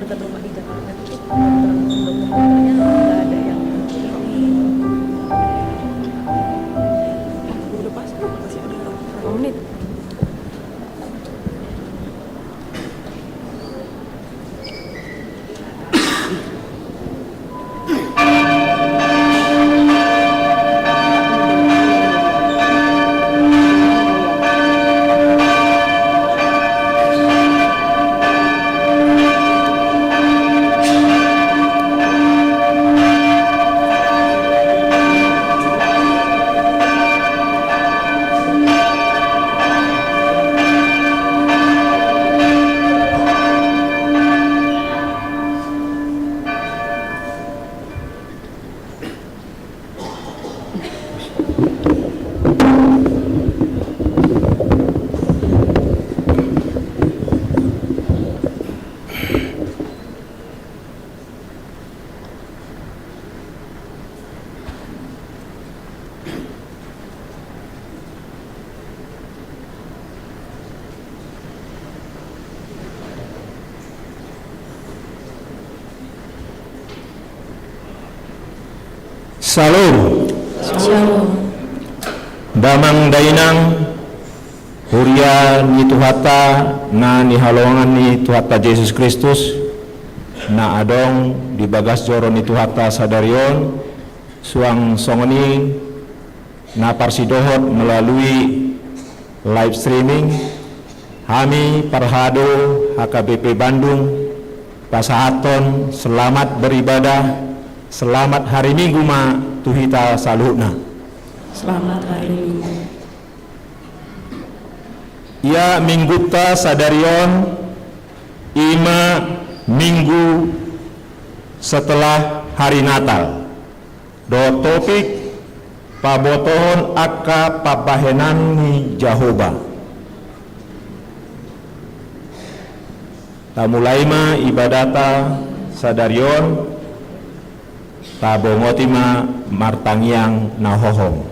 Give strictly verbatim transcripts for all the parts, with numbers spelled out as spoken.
Dekat rumah di Jakarta itu, kalau terlalu jauh, ternyata nggak ada yang ini. Udah pas, masih ada berapa menit? Syalom. Syalom. Damang dainang, huria ni Tuhanta na hinaholongan ni Tuhanta Jesus Kristus, na adong di bagas joro ni Tuhanta sadari on, suang songon i na parsidohot melalui live streaming, hami parhalado H K B P Bandung pasahathon selamat beribadah, selamat hari Minggu ma tu hita saluhutna. Selamat hari Minggu. Ia Minggunta sadari on, i ma Minggu setelah hari Natal. Dohot topik, pabotohon angka pambahenan ni Jahowa. Tamulai ma ibadahta sadari on, tabongoti ma martangiang na hohom.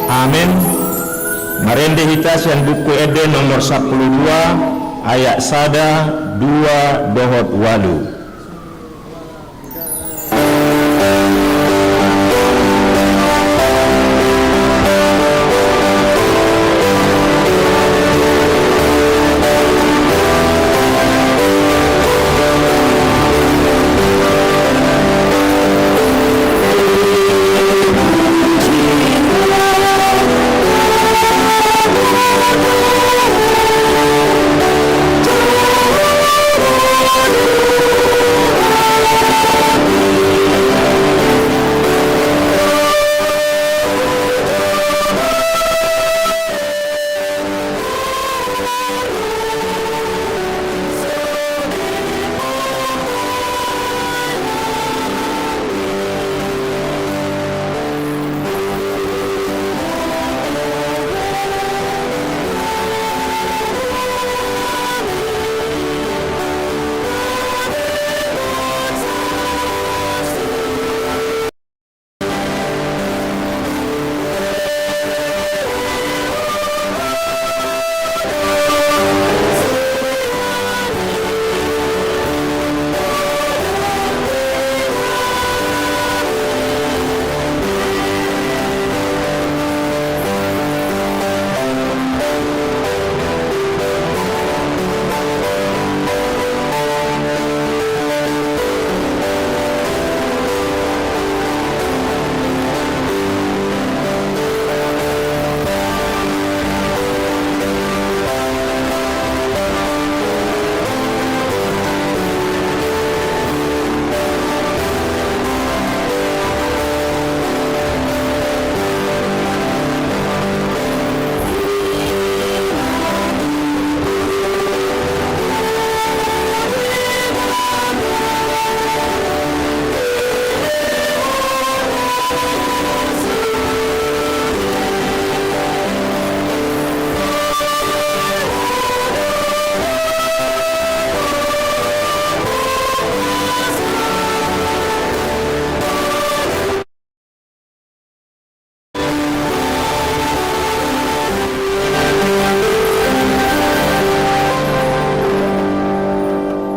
Amen. Marende hita sian Buku Ende nomor sampulu dua, ayat sada, dua, dohot ualu.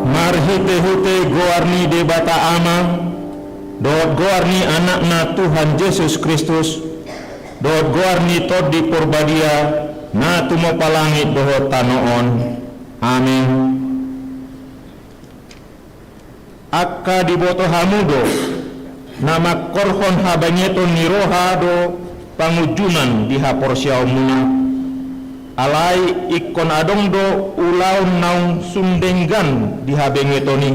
Marhitehite goar ni Debata Ama, dohot goar ni Anakna Tuhan Jesus Kristus, dohot goar ni Tondi Porbadia, na tumompa langit dohot tano on. Amen. Angka diboto hamu do, na mangkorhon habangeton ni roha do pangunjunan di haporseaonmuna. Alai ingkon adong do ulaon naung sun denggan di habengeton i,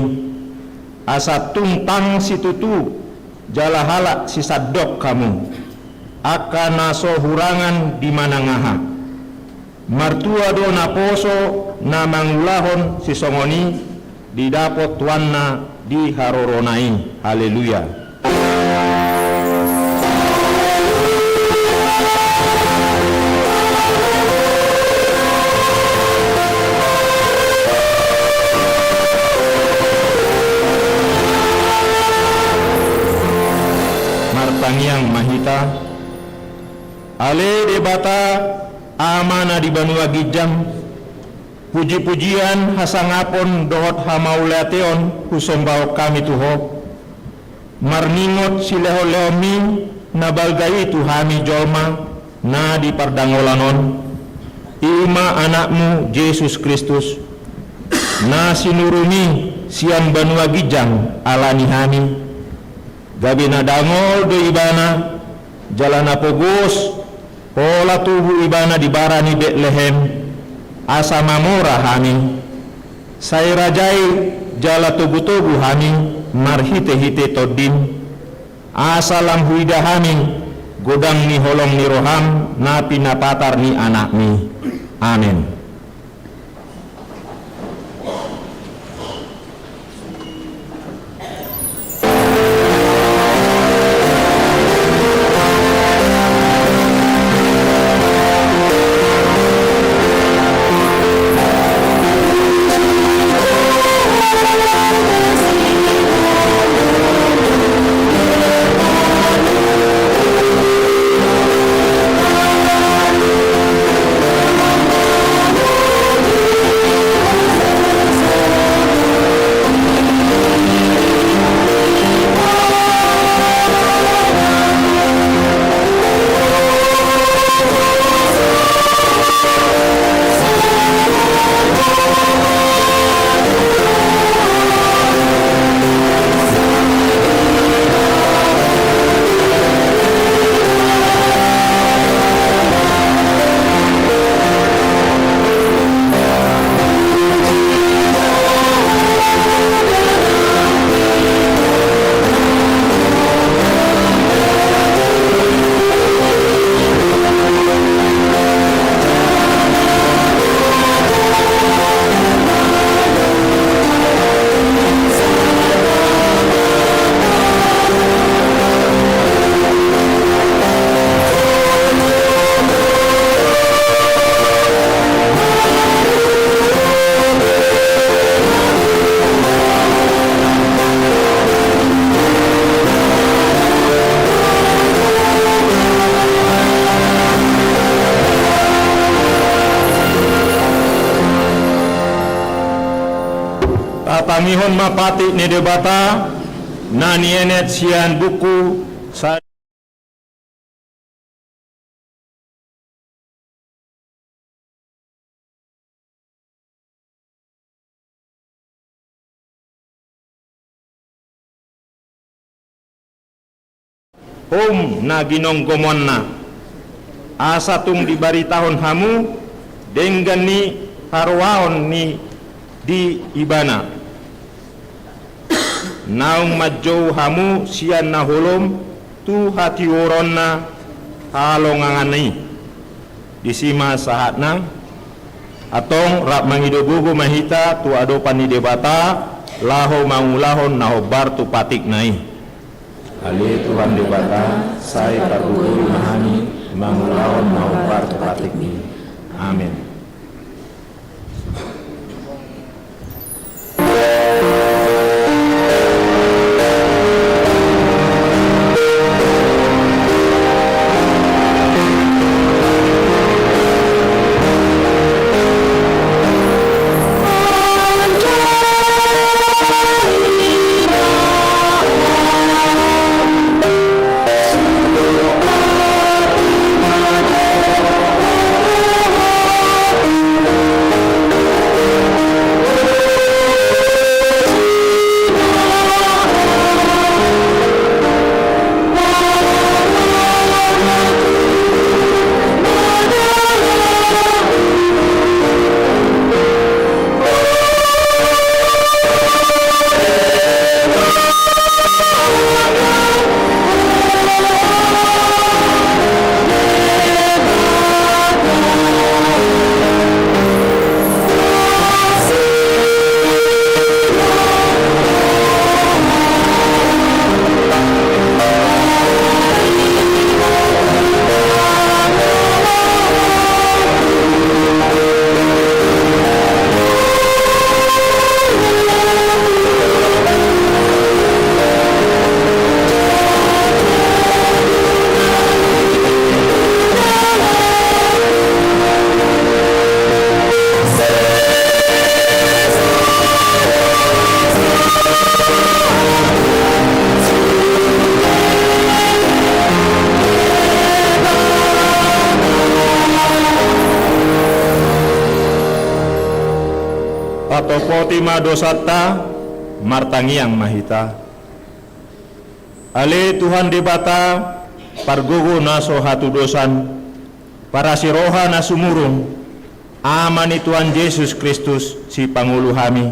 asa tung tang situtu jala halak sisandok hamu, angka na so hurangan di manang aha. Martua do naposo na mangulahon sisongon i, didapot tuanna di harorona i. Haleluya. Martangiang ma hita. Ale Debata, Ama na di banua ginjang, puji-pujian, hasangapon dohot hamauliateon husombahon hami tu Ho, marningot silehon-lehonMi na balga i tu hami jolma na di pardangolan on, i ma AnakMu Jesus Kristus, na sinuruMi sian banua ginjang ala ni hami. Gabe na dangol do Ibana, jala na pogos, pola tubu Ibana di bara ni Betlehem, asa mamora hami. Sai rajai jala togu-togu hami marhite-hite TondiM, asa lam huida hami godang ni holong ni rohaM na pinapatar ni AnakMi. Amen. Tatangihon ma patik ni Debata na nienet sian buku sa- Hom na ginonggomoanna, asa tung dibaritahon hamu denggan ni haroaon ni di Ibana. Naung manjou hamu sian na holom tu hatiuronNa halongangan i. Disi ma sahatna. Antong rap mangido gogo ma hita tu adopan ni Debata, laho mangulahon na hombar tu patikna i. Ale Tuhan Debata, sai pargogoi ma hami mangulahon na hombar tu patikmi. Amen. Poti ma dosanta, martangiang ma hita. Ale Tuhan Debata, pargogo na so hatudosan, parasi roha na sumurung, Ama ni Tuhan Jesus Kristus, sipangolu hami.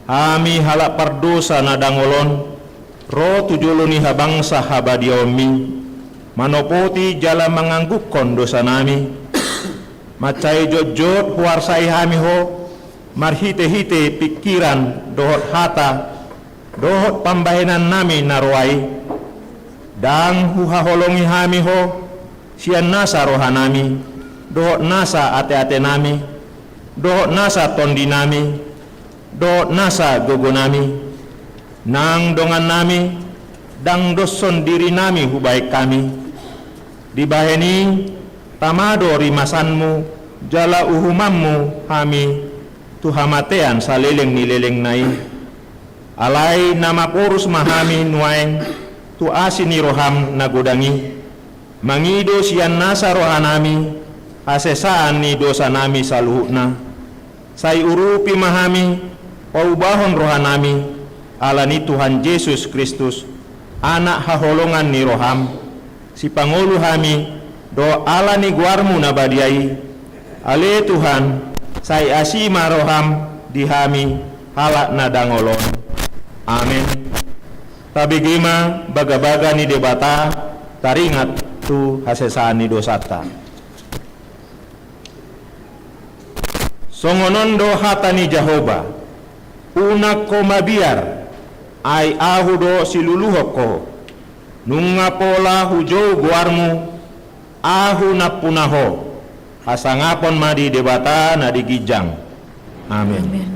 Hami halak pardosa na dangol on, ro tu jolo ni habangsa habadiaonmi, manopoti jala manganggukkon dosanami. Mansai jotjot huarsai hami Ho, marhitehite pingkiran dohot hata, dohot pambahenannami na roa i. Ndang huhaholongi hami Ho, sian nasa rohanami, dohot nasa ateatenami, dohot nasa tondinami, dohot nasa gogonami, nang dongannami, ndang doshon dirinami hubahen hami. Dibahen i, tama do rimasanmu, jala uhumanmu hami, tu hamatean saleleng ni lelengna i. Alai na maporus ma hami nuaeng, tu asi ni roham na godang i. Mangido sian nasa rohanami, hasesaan ni dosanami saluhutna. Sai urupi ma hami, paubahon rohanami, ala ni Tuhan Jesus Kristus, Anak haholongan ni roham, sipangolu hami, dohot ala ni goarmu na badia i. Ale Tuhan, sai asi ma roham di hami, halak na dangol on. Amen. Tabege ma bagabaga ni Debata, taringot tu hasesaan ni dosanta. Songon on do hata ni Jahowa: Unang ho mabiar, ai Ahu do siluluhon ho. Nunga pola hujou goarmu, Ahu nampuna ho. Hasangapon ma di Debata na di ginjang. Amen. Amen.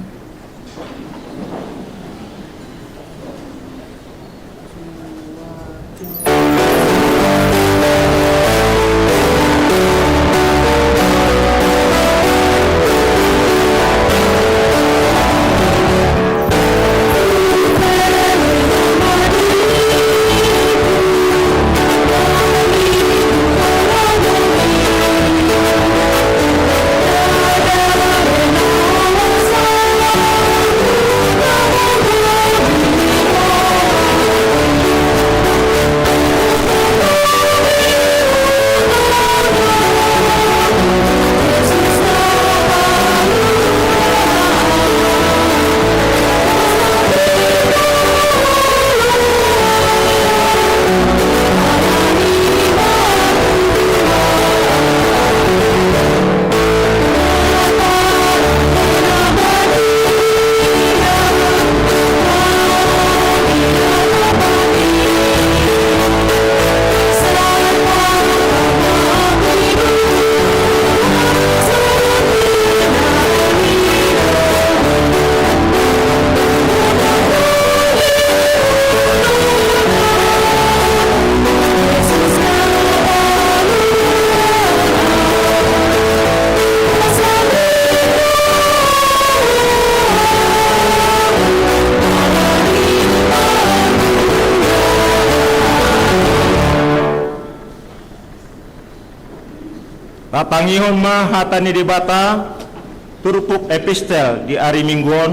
Tatangihon ma hata ni Debata, turpuk epistel di ari Minggu on,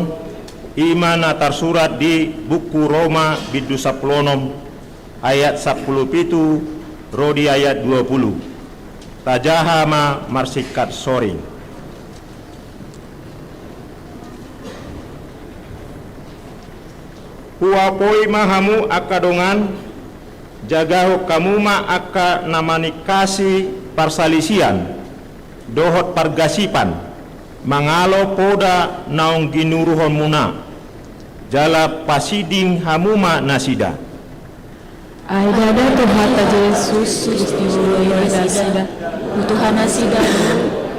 i ma na tarsurat di buku Roma bindu sampulu onom, ayat sampulu pitu ro di ayat dua pulu. Tajaha ma marsingkat soring. Huapoi ma hamu angka dongan, jagahon hamu ma angka na maningkasi parsalisian dohot pargasipan, mangalo poda naung ginuruhonmuna, jala pasiding hamu ma nasida. Ai ndada tu hata Jesus, Kristus, dioloi nasida, hutuha nasida do,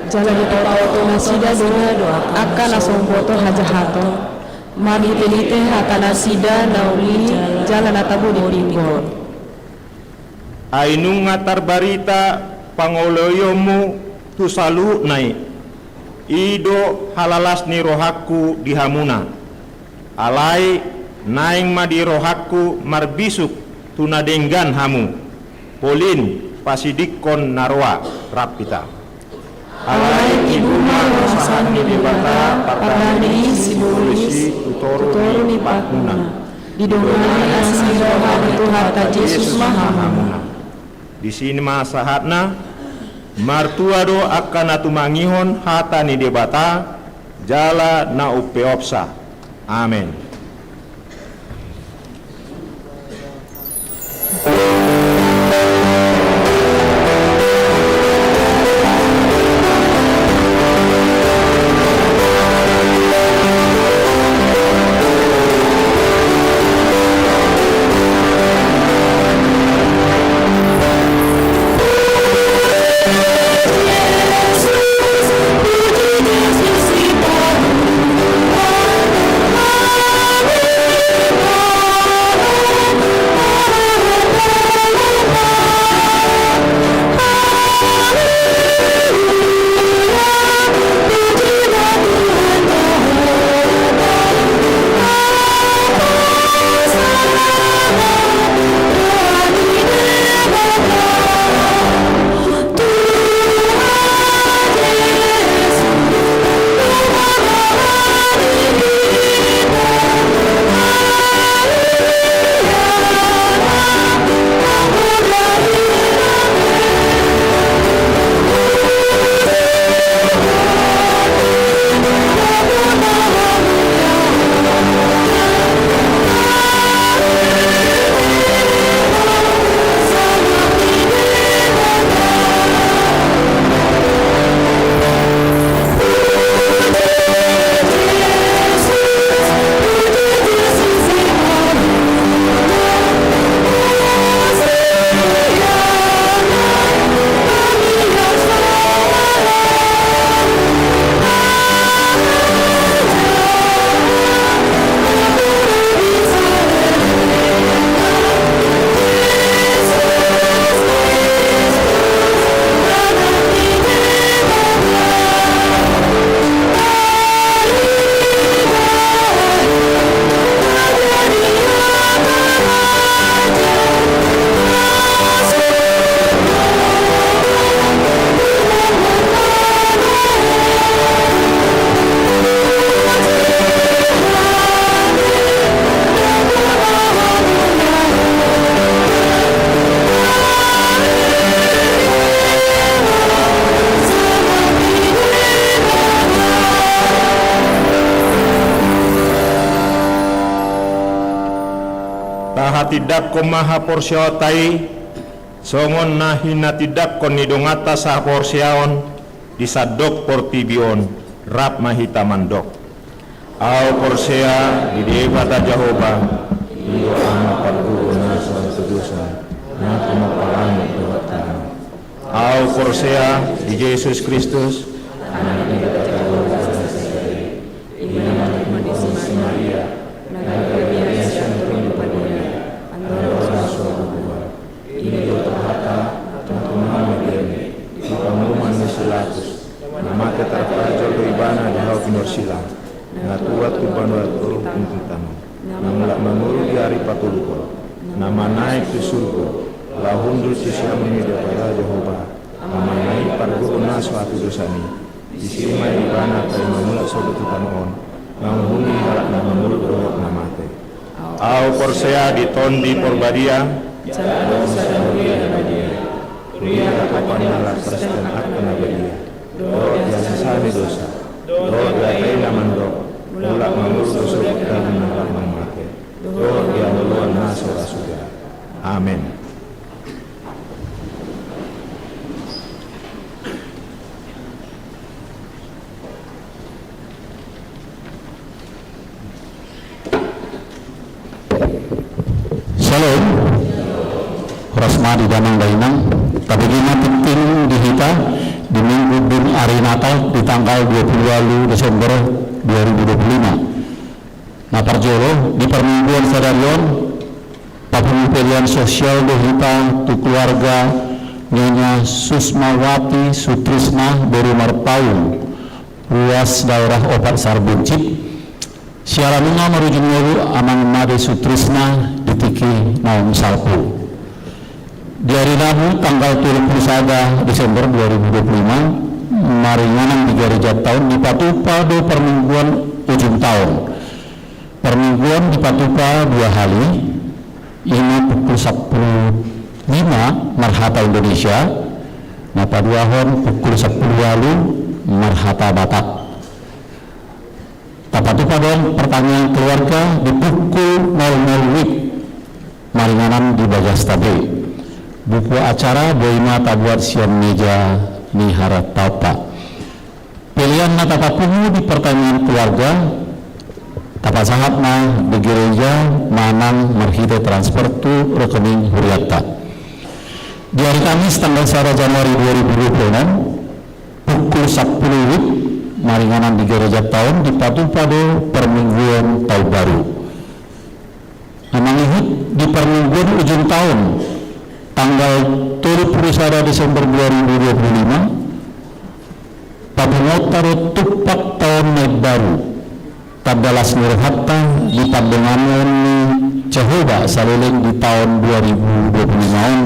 jala dipaoto nasida do angka na so umboto hajahaton, marhitehite hata nasida na uli jala na tabo di pinggol. Ai nunga tarbarita pangoloionmu tu saluhutna i, i do halalas ni rohangku di hamuna. Alai naeng ma di rohangku marbisuk tu na denggan hamu, polin pasidingkon na roa. Rap hita. Alai tibu ma roha ni Debata pardame i sibolis tu toru ni patmuna. Didongani asi ni roha ni Tuhanta Jesus ma hamuna. Disi ma sahatna. Martua do angka na tumangihon hata ni Debata jala na umpeopsa. Amen. Tahatindangkon ma haporseaonta i, songon na hinatindangkon ni donganta sahaporseaon di sandok portibi on, rap ma hita mandok. Ahu porsea di Debata Jahowa, i do Ama pargogo na so hatodosan, na tumompa langit dohot tano. Ahu porsea di Jesus Kristus, Anak ni Debata Jahowa na so hatodosan i, i na manjou si Maria, na gabe sian Tondi Parbadia, andorang na so habubuhan. I do Tuhanta, na tumangihon di Pilatus, na mate tarpajal do Ibana di hau pinarsilang, na tuat tu banua toru pinggir tano, na mulak mangolu di ari patoluhon, na manaek tu surgo, laho hundul tu siamun ni Debata Jahowa, Ama na i pargogo na so hatodosan i. Disi ma Ibana paima mulak sogot tu tano on, manguhumi halak na mangolu dohot na mate. Ahu porsea di Tondi Parbadia, jala dohot sada huria na badia, huria na papanean halak Kristen angka na badia, dohot di hasesaan ni dosa, dohot di hata i na mandok, mulak mangolu do sogot daging ni halak na mate, dohot di hangoluan na so ra suda. Amen. Syalom. Horas ma di damang dainang. Tabege ma tingting di hita di Minggu dung ari Natal di tanggal dua puluh walu Desember dua ribu dua puluh lima. Na parjolo, di parmingguan sadari on, papungu pelean sosial do hita tu keluarga Nyonya Susmawati Sutrisna boru Marpaung, ruas daerah Opat Saribuncit, siala nunga marujung ngolu Amang Made Sutrisna di tingki naung salpu. Di ari Rabu tanggal tolu puluh sada Desember dua ribu dua puluh lima, maringanan di garejanta on dipatupa do parmingguon ujung taon. Parmingguon dipatupa dua hali, ima pukul sampulu lima marhata Indonesia, na paduahon pukul sampulu ualu marhata Batak. Tapatupa do partangiangan keluarga di pukul nol nol wib maringanan di bagasta be. Buku acara boi ma tabuat sian meja ni harata ompa. Pelean na tapapungu di partangiangan keluarga tapasahat ma di gereja manang marhite transfer tu rekening hurianta. Di ari Kamis tanggal sada Januari dua ribu dua puluh enam, pukul sampulu wib maringanan di garejanta on dipatupa do parmingguon taon baru. Na mangihut di parmingguon ujung taon tanggal tolu pulu sada Desember dua ribu dua puluh lima, papunguonta do tumpak taon na imbaru. Tanda las ni rohanta di pandonganon ni Jahowa saleleng di taon dua ribu dua puluh lima on,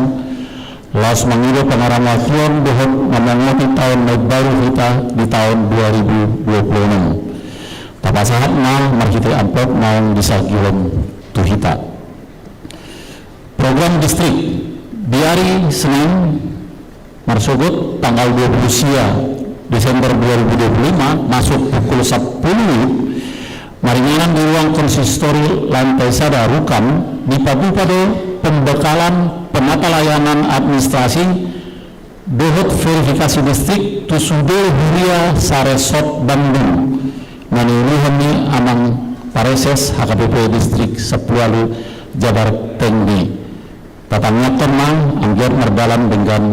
laos mangido pangaramatian dohot mamongoti taon na imbaru hita di taon dua ribu dua puluh enam. Tapasahat ma marhite amplop naung disargihon tu hita. Program distrik di ari Senin marsogot tanggal dua puluh sia Desember dua ribu dua puluh lima masuk pukul sampulu maringanan di ruang konsistori lantai sada Rukan dipatupa do pembekalan penata layanan administrasi dohot verifikasi listrik tu sude huria saresort Bandung na niuluhon ni amang pareses H K B P Distrik sampulu ualu Jabar Tenggi. Tatangiangkon ma anggiat mardalan denggan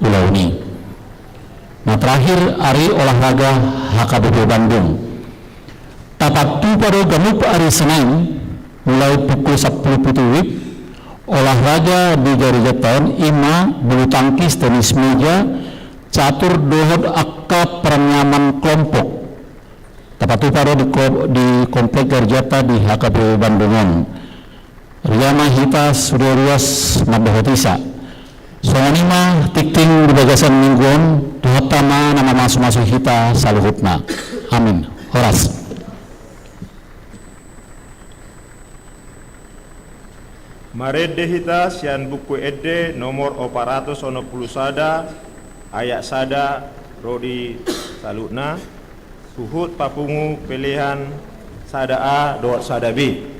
ulaon i. Na terakhir ari olahraga H K B P Bandung. Tapatupa do ganup ari Senin mulai pukul sampulu pitu wib olahraga di garejanta on ima bulu tangkis, tenis meja, catur dohot angka perengaman kelompok. Tapatupa do di ko-, di komplek garejanta di H K B Bandung on. Ria ma hita sude ruas mandohoti sa. Songon i ma tingting di bagasan minggu on, Tuhanta ma na mamasumasu hita saluhutna. Amin. Horas. Marende hita sian Buku Ende nomor opat ratus onom pulu sada, ayat sada ro di saluhutna, huhut papungu pelean sada A dohot sada B.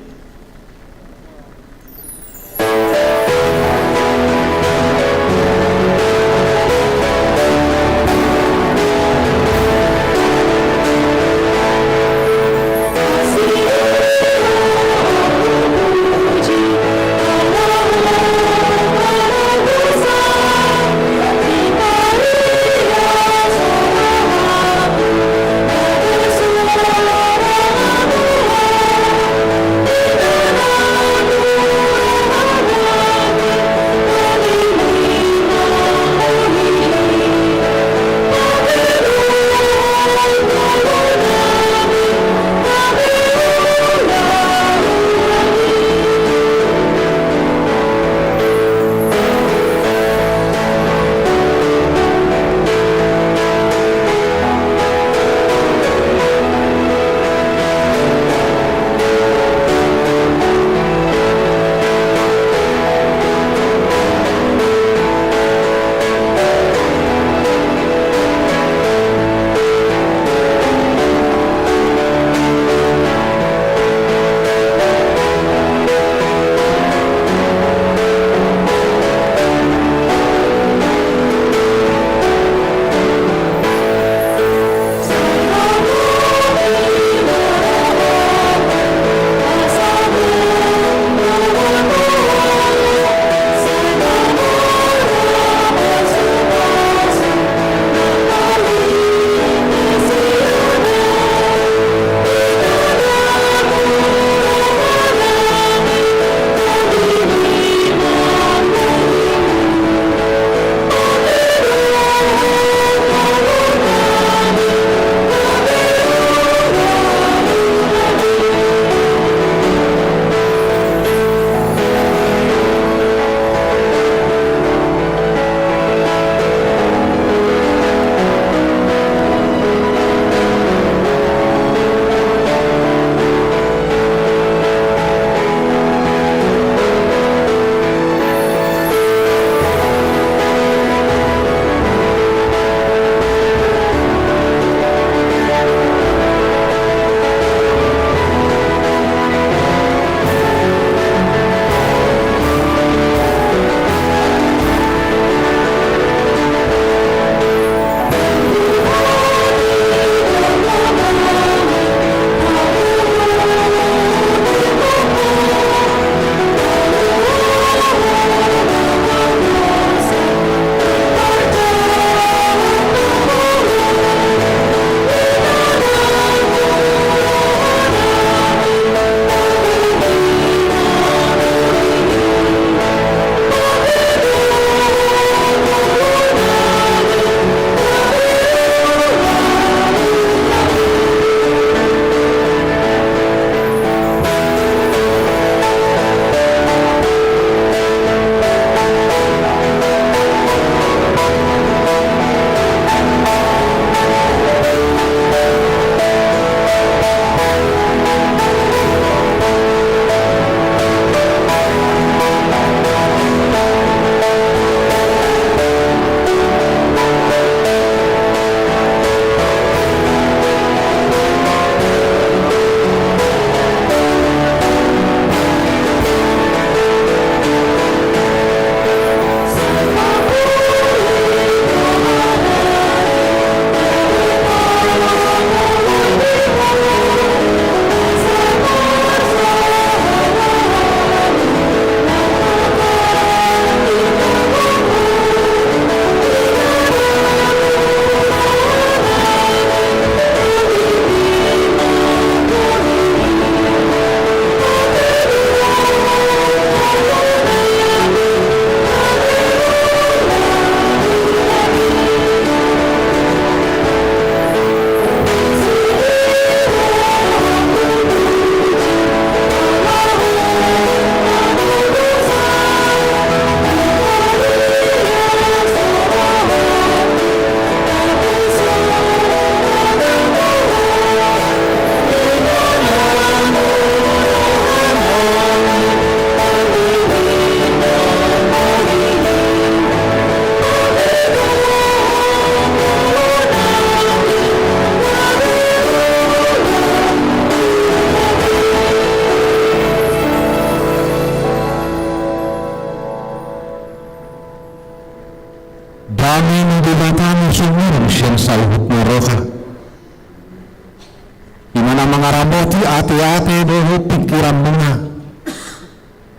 Ate-ate dohot pingkiranmuna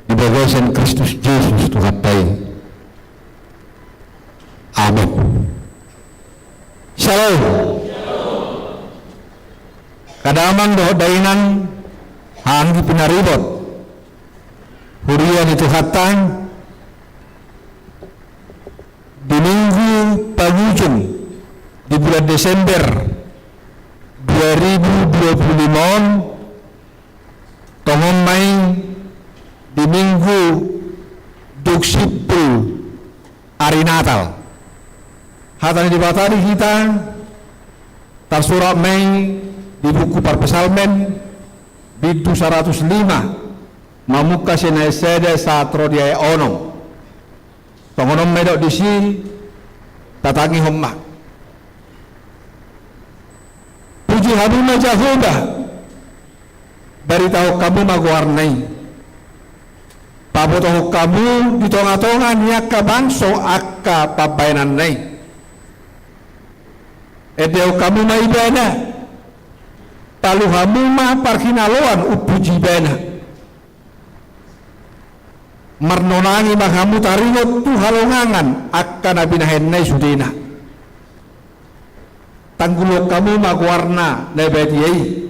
di bagasan Kristus Jesus Tuhanta i. Amen. Syalom. Angka damang dohot dainang, haha anggi pinaribot, huria ni Tuhanta, di minggu pangujung di bulan Desember dua ribu dua puluh lima on, tongon ma i di minggu dung simpul ari Natal. Hata ni Debata di hita tarsurat ma i di buku Parpsalmen, bindu saratus lima, mamungka sian ayat sada sahat ro di ayat onom. Tongon on ma didok disi, tatangihon ma. Puji hamu ma Jahowa, baritahon hamu ma goarna i. Pabotohon hamu di tonga-tonga ni angka bangso angka pambahenanna i. Endehon hamu ma Ibana, talu hamu ma parhinaloan umpuji Ibana. Marnonangi ma hamu taringot tu halongangan angka na binahenna i sudena. Tanggulhon hamu ma goarna na badia i.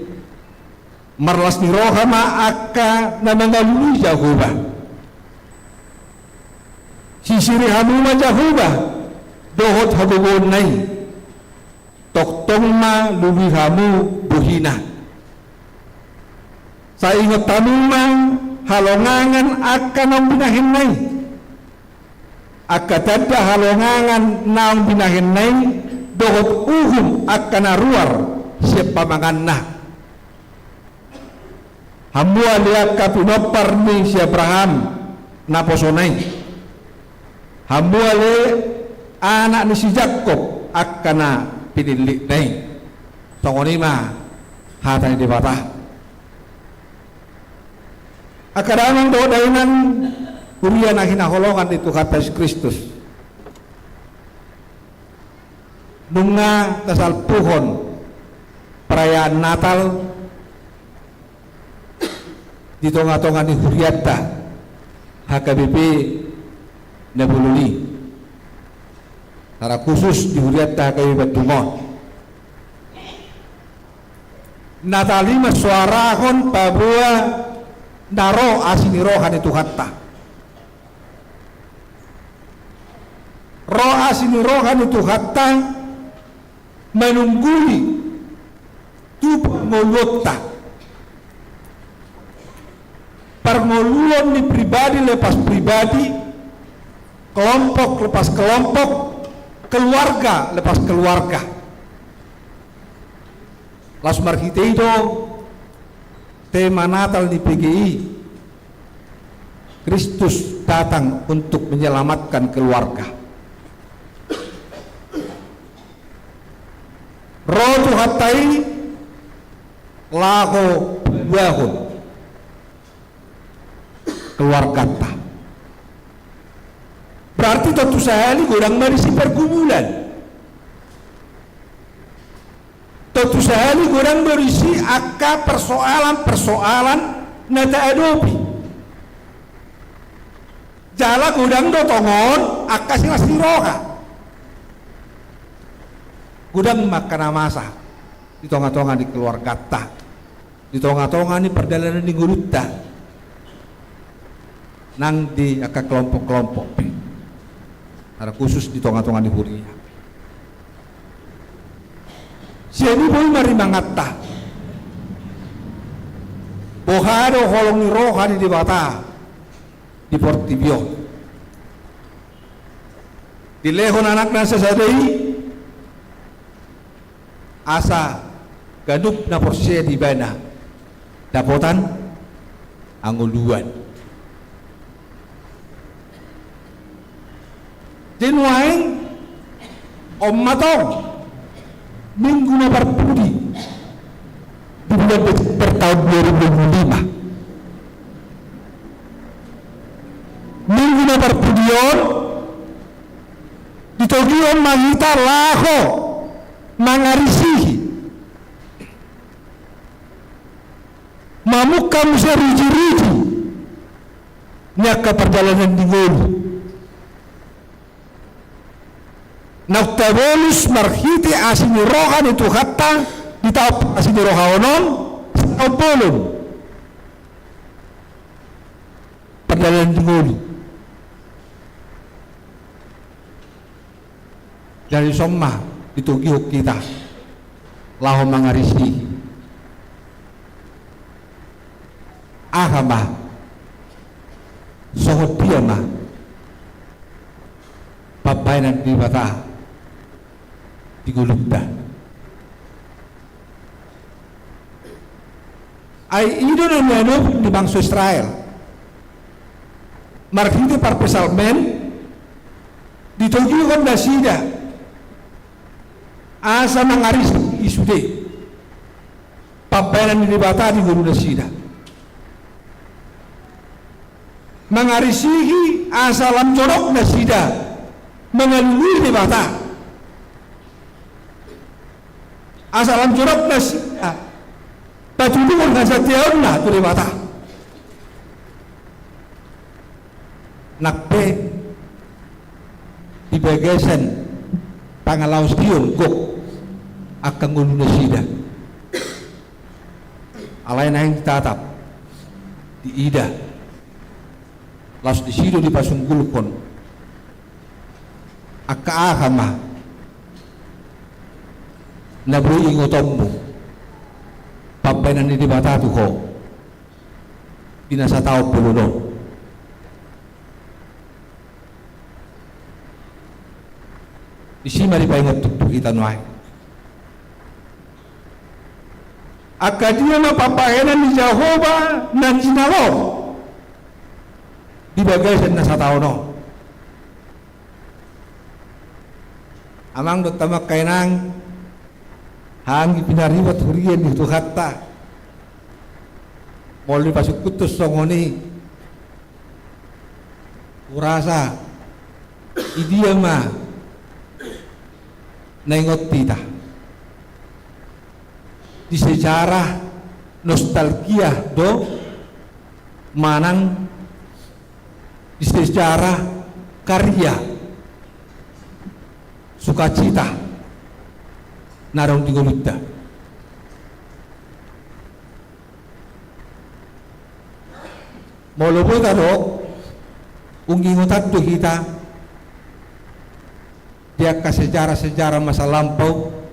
Marlas ni roha ma angka na mangalului Jahowa. Sisiri hamu ma Jahowa dohot hagogoonna i. Tongtong ma lului hamu bohina. Sai ingot hamu ma halongangan angka naung binahenna i. Angka tanda halongangan naung binahenna i dohot uhum angka na ruar sian pamanganna. Hamu ale angka pinompar ni si Abraham naposona i. Hamu ale anak ni si Jakkob angka na pinillitna i. Songon i ma hata ni Debata. Angka damang dohot dainang, huria na hinaholongan ni Tuhanta Jesus Kristus. Nunga tasalpuhon perayaan Natal di tonga-tonga ni hurianta H K B P Na Bolon i. Secara khusus di hurianta H K B P Bandung on. Natal i mansoarahon paboa na ro asi ni roha ni Tuhanta. Ro asi ni roha ni Tuhanta manungguli tu parngoluonta. Parngoluon ni pribadi lepas pribadi, kelompok lepas kelompok, keluarga lepas keluarga. Laos marhite i do tema Natal ni P G I, Kristus datang untuk menyelamatkan keluarga. Ro Tuhanta i laho paluahon keluarganta. Berarti tontu sahali godang ma disi pergumulan. Tontu sahali godang do disi angka persoalan-persoalan na taadopi. Jala godang do tongon angka silas ni roha. Godang ma angka na masa di tonga-tonga ni keluarganta, di tonga-tonga ni pardalanan ni ngolunta, nang di angka kelompok-kelompok pe, secara khusus di tonga-tonga ni huria. Sian i boi ma rimanganta, boha do holong ni roha ni Debata di portibi on. Dilehon anakna sasada i, asa ganup na porsea di Ibana dapotan hangoluan. Jadi nuaeng on ma tong Minggu na parpudi di bulan Desember tahun dua ribu dua puluh lima. Minggu na parpudi on ditogihon ma hita laho mangarisihi Nunga muse ruji-ruji ni angka pardalanan ni ngolu. Naung tabolus marhite asi ni roha ni Tuhanta di taon asi ni roha on, sataon bolon pardalanan ni ngolu. Jadi songon ma ditogihon hita laho mangarisihi. Aha ma, songon dia ma pambahenan ni Debata di ngolunta? Ai i do na nianopot ni bangso Israel. Marhite parpsalmen ditogihon nasida asa mangarisihi sude pambahenan ni Debata di ngolunasida. Mangarisihi asa lam jonok nasida mangalului Debata. Asa lam jonok nasida patuduhon hasatiaonna tu Debata. Nang pe di bagasan pangalaosion gok angka ngolunasida, alai naeng ditatap, diida, laos disi do dipasunggulhon. Angka aha ma na boi ingotonmu pambahenan ni Debata tu ho di na sataon bolon on? Disi ma dipaingot tu hita nuaeng. Angka dia ma pambahenan ni Jahowa na jinalom di bagasan na sataon on? Amang dohot hamu angka inang, hami pinaribot huria ni Tuhanta, molo dipasungkun songon i, hurasa i dia ma na ingot hita? Di sejarah nostalgia do manang di sejarah karya sukacita na adong di ngolunta? Molo boi tadok, dung ingotan do hita di angka sejarah-sejarah masa lampau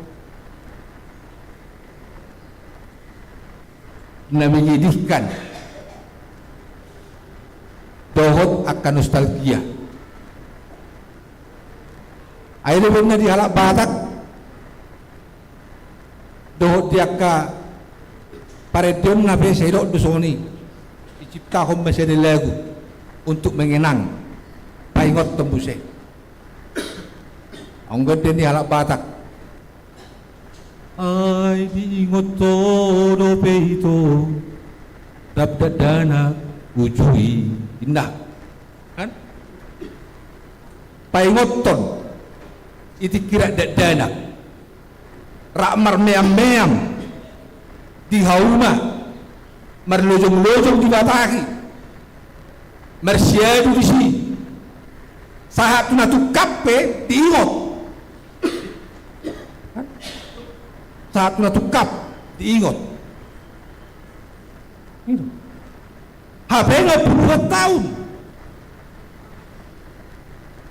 na menyedihkan dohot angka nostalgia. Ai do umbahen na di halak Batak dohot di angka parendeonna pe sai didok do songon i, diciptahon ma sada lagu untuk mengenang, paingothon muse. Anggo di halak Batak, ai diingot ho dope ito rap dakdanak uju i, inna. Kan? Paingothon i tingki rap dakdanak, rap marmeam-meam di hauma, marlojong-lojong di batahi, marsiadu disi, sahat tu na tungkap pe diingot. Sahat tu na tungkap diingot. Hape nga puluhan taon,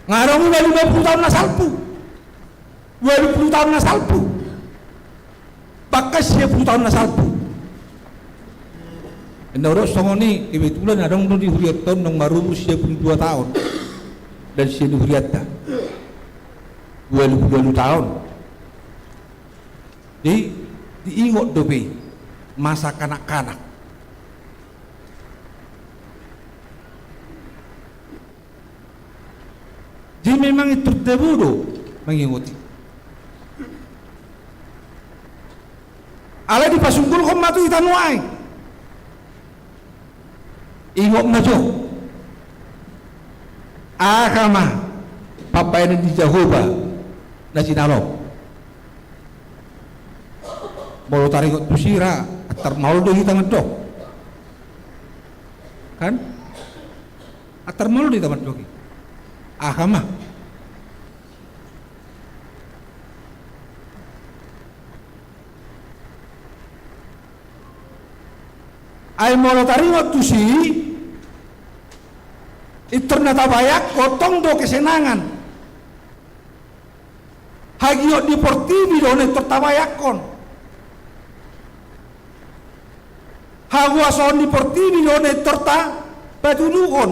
nga adong na lima puluh taon na salpu, dua puluh taon na salpu, bahkan sia puluh taon na salpu. Inna, hudok songon i, kebetulan adong do di hurianta on naung marumur sia puluh dua taon dan sia di hurianta dua puluh dua taon. Jadi diingot dope masa kanak-kanak. Jadi memang intor tabo do mangingot i. Alai dipasunggulhon ma tu hita nuaeng. Ingot ma jo, aha ma pambahenan ni Jahowa na jinalom. Molo taringot tusi ra, antar maol do hita mandok. Kan? Atar molo di taman doki. Aha ma? Ai molo taringot tusi, intor na tabayangkon tong do kesenangan. Hagiot ni portibi do na intor tabayangkon. Hahuasoon ni portibi do na intor tapatuduhon.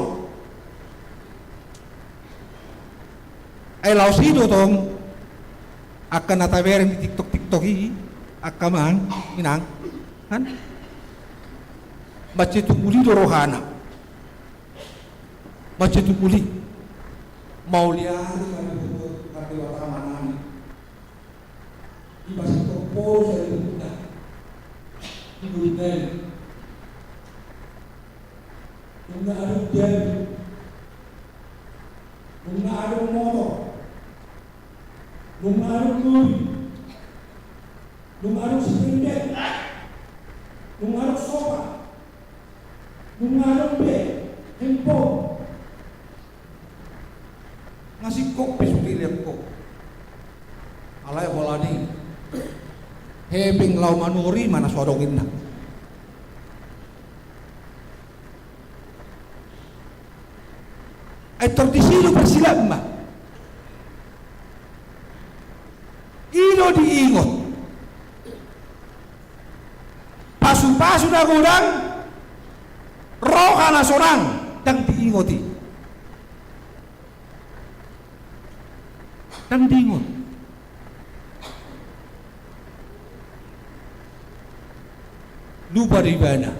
Ai laos i do tong angka na tabereng di TikTok-TikTok i, angka amang inang, kan? Mansai tungkuli do rohana. Mansai tungkuli. Mauliate ma di Tuhan, Tuhan Debata Amanami. Dipasingkop poru sari buta. Di Boru Bali. Nunga adong jabu. Nunga adong motor. Nunga adong lobi. Nunga adong setrika. Nunga adong sofa. Nunga adong be handphone. Nga singkop pe sude lean ho. Alai holan i, hepeng laho manori ma na so adong inna. Ai tor disi do parsilap ma. I do diingot. Pasupasu na godang, roha na sonang, ndang diingot i. Ndang diingot. Lupa do ibana.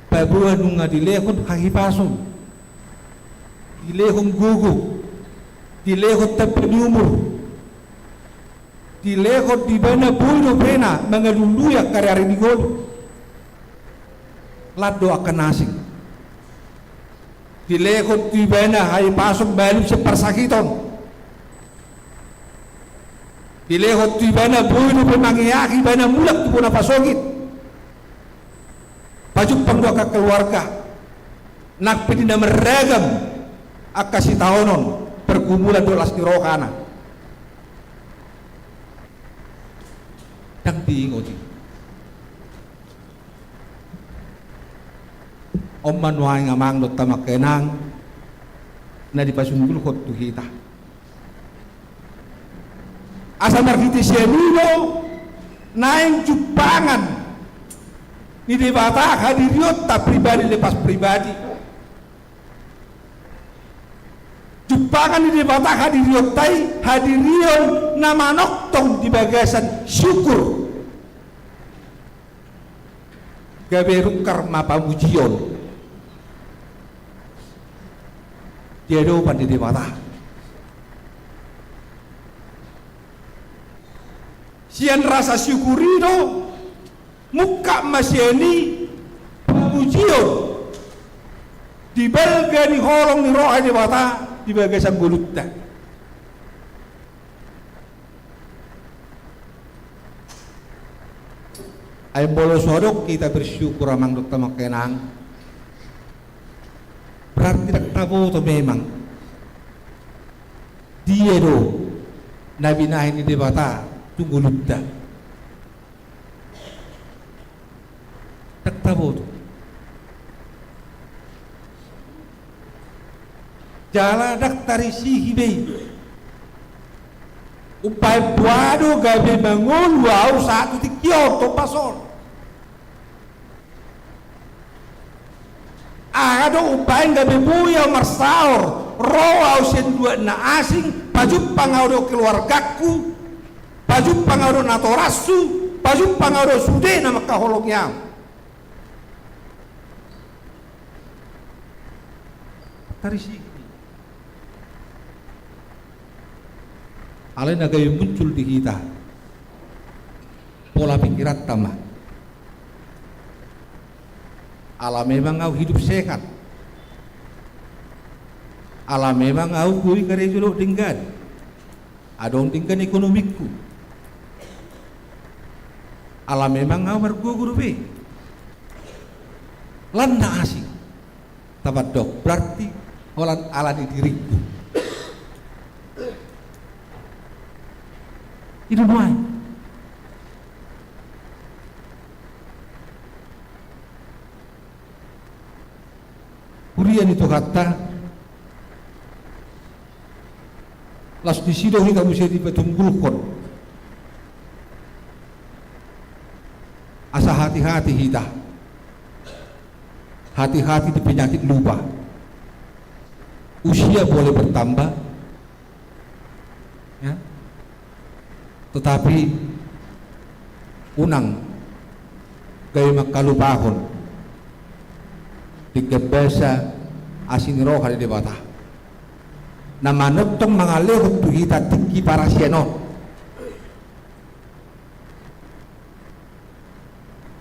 Paboa nunga dilehon hahipason, dilehon gogo, dilehon tamba ni umur, dilehon di ibana boi dopena mangalului angka ariari ni ngolu. Lan do angka na asing. Dilehon tu ibana hahipason malum sian parsakiton. Dilehon tu ibana boi dope mangeahi ibana mulak tu bona pasogit. Pajumpang do angka keluarga. Nang pe di na marragam angka sitaonon, pergumulan dohot las ni rohana. Ndang diingot i. On ma nuaeng amang dohot amang inang na dipasunggulhon tu hita. Asa marhite sian i do naeng jumpangan ni Debata hadirionta pribadi lepas pribadi. Jumpangan ni Debata hadirionta i, hadirion na manongtong di bagasan syukur. Gabe rungkar ma pamujion di adopan ni Debata. Sian rasa syukur i do mungkap ma sian i pamujion di balga ni holong ni roha ni Debata di bagasan ngolunta. Ai molo so adong hita bersyukur amang dohot amang inang, berarti ndang taboto memang dia do na binahen ni Debata tu ngolunta. Ndang taboto. Jala ndang tarisihi be i. Umbahen boha do gabe mangolu ahu sahat tu tingki on, tombas on. Aha do umbahen gabe boi ahu marsaor, ro ahu sian luat na asing, pajumpang ahu dohot keluargangku, pajumpang ahu dohot natorashu, pajumpang ahu dohot sude na mangkaholongi ahu. Tarisihi. Alai na gabe muncul di hita pola pikiranta ma. Ala memang ahu hidup sehat. Ala memang ahu boi karejo dohot denggan. Adong denggan ekonomingku. Ala memang ahu margogo dope. Lan na asing. Apa dok, berarti holan ala ni diringku. Ido nuaeng. Huria ni Tuhanta, laos disi do hita muse dipatunggulhon. Asa hati-hati hita. Hati-hati di penyakit lupa. Usia boleh bertambah, ya. Tetapi unang gabe mangkalupahon denggan basa asi ni roha ni Debata na manongtong mangalehon tu hita tingki parasian on.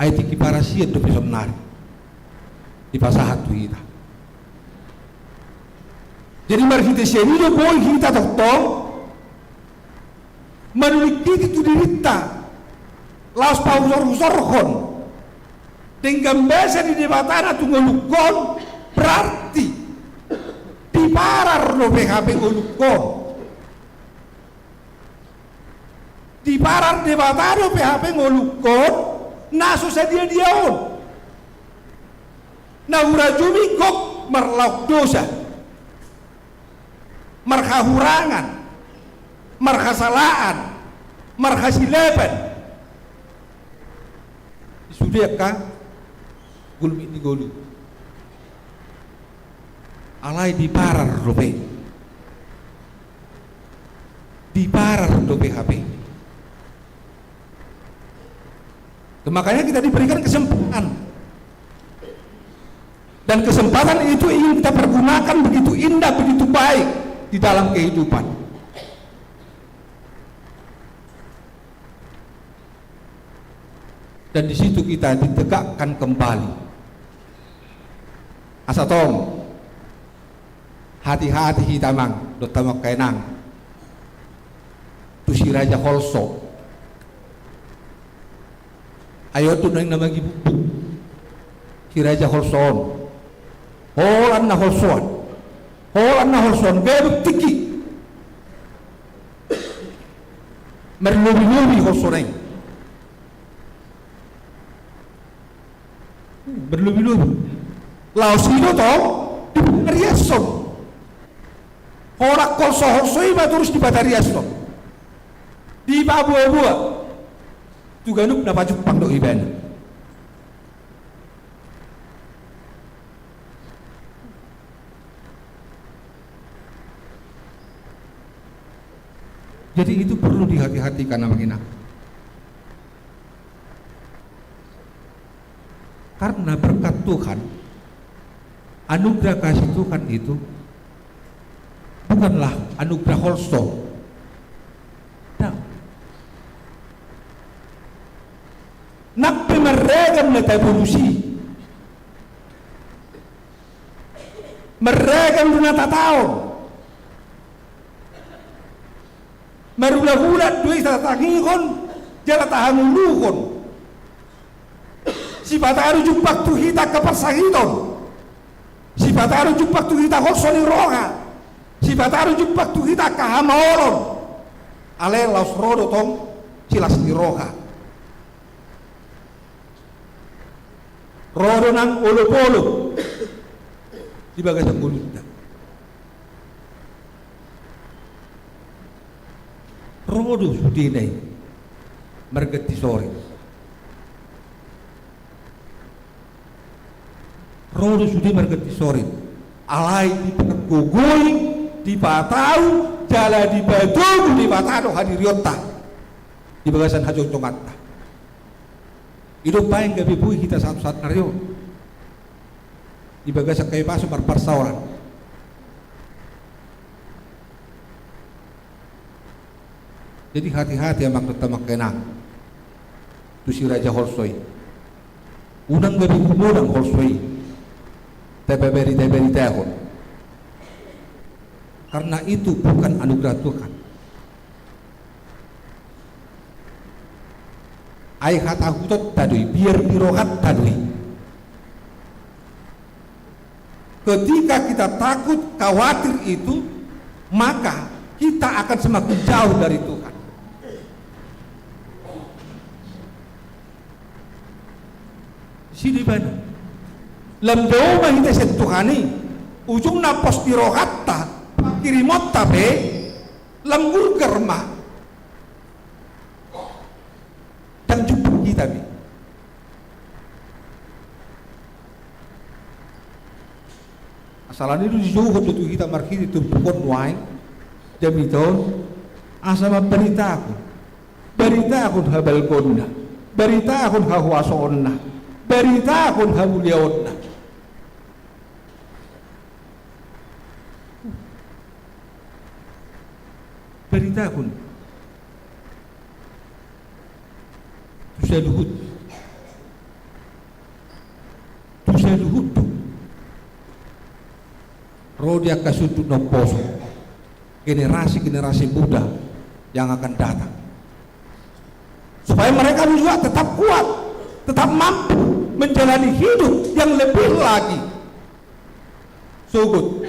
Ai tingki parasian dope saonari dipasahat tu hita. Jadi marhite sian i do boi hita tongtong manulingkiti tu dirinta laos pahusor-husorhon denggan basa ni Debata na tu ngolungkon, berarti diparar dope hape ngolungkon. Diparar Debata dope hape ngolungkon na so sadia-dia on. Na hurajumi gok marlaok dosa, marhahurangan, marhasalaan, marhasilepan. Sude angka gulmit ni ngolu. Alai diparar dope. Diparar dope hape. Makanya kita diberikan kesempatan. Dan kesempatan itu ingin kita pergunakan begitu indah, begitu baik di dalam kehidupan. Dan di situ kita ditegakkan kembali. Asa tong, hati-hati hita amang dohot hamu angka inang tu si Raja Holso. Ai on do naeng na magibugbug si Raja Holso on. Holan na holsoan, holan na holsoan gabe tingki. Marlobi-lobi holsona i. Marlobi-lobi. Laos i do tong dipatariashon. Holan holso-holso i ma torus dipatariashon. Dipaboa-boa tu ganup na pajumpang dohot ibana. Jadi itu perlu dihati-hatikan amang inang. Karena berkat Tuhan, anugerah kasih Tuhan itu bukanlah anugerah holso. Nang pe marragam na taborusi, marragam do na tataon. Marulahulat do i tatangihon jala tahangoluhon. Sipata do jumpang tu hita angka parsahiton. Sipata do jumpang tu hita holso ni roha. Sipata do jumpang tu hita angka hamaolon. Alai laos ro do tong silas ni roha. Ro do nang olop-olop di bagasan ngolunta. Ro do sudena i marganti sorin. Ro do sude marganti sorin. Alai dipargogoi, dipatau jala dipatogu Debata do hadirionta di bagasan hajongjonganta. I do umbaen gabe boi hita sahat-sahat nari on di bagasan hahipason marparsaoran. Jadi hati-hati amang dohot hamu angka inang tu si Raja Holso i. Unang gabe gumodang holso i tabaritahon. Karena itu bukan anugerah Tuhan. Ai hatahutonta do i, biar ni rohanta do i. Ketika kita takut, khawatir itu, maka kita akan semakin jauh dari Tuhan. Sidi bana. Lam dao ma hita sian Tuhan i, ujungna pos ni rohanta, pangkirimonta pe, lam gurgar ma. Ndang jumpang hita be. Asa alani i do dijouhon do tu hita marhite turpuk on nuaeng, jamita on, asa mambaritahon, baritahon habalgonna, baritahon hahuasoonna, baritahon hamuliaonna. Baritahon. Tu saluhut. Tu saluhut do. Ro di angka sundut na umposo. Generasi-generasi muda yang akan datang. Supaya mereka juga tetap kuat, tetap mampu menjalani hidup yang lebih lagi. Sogot,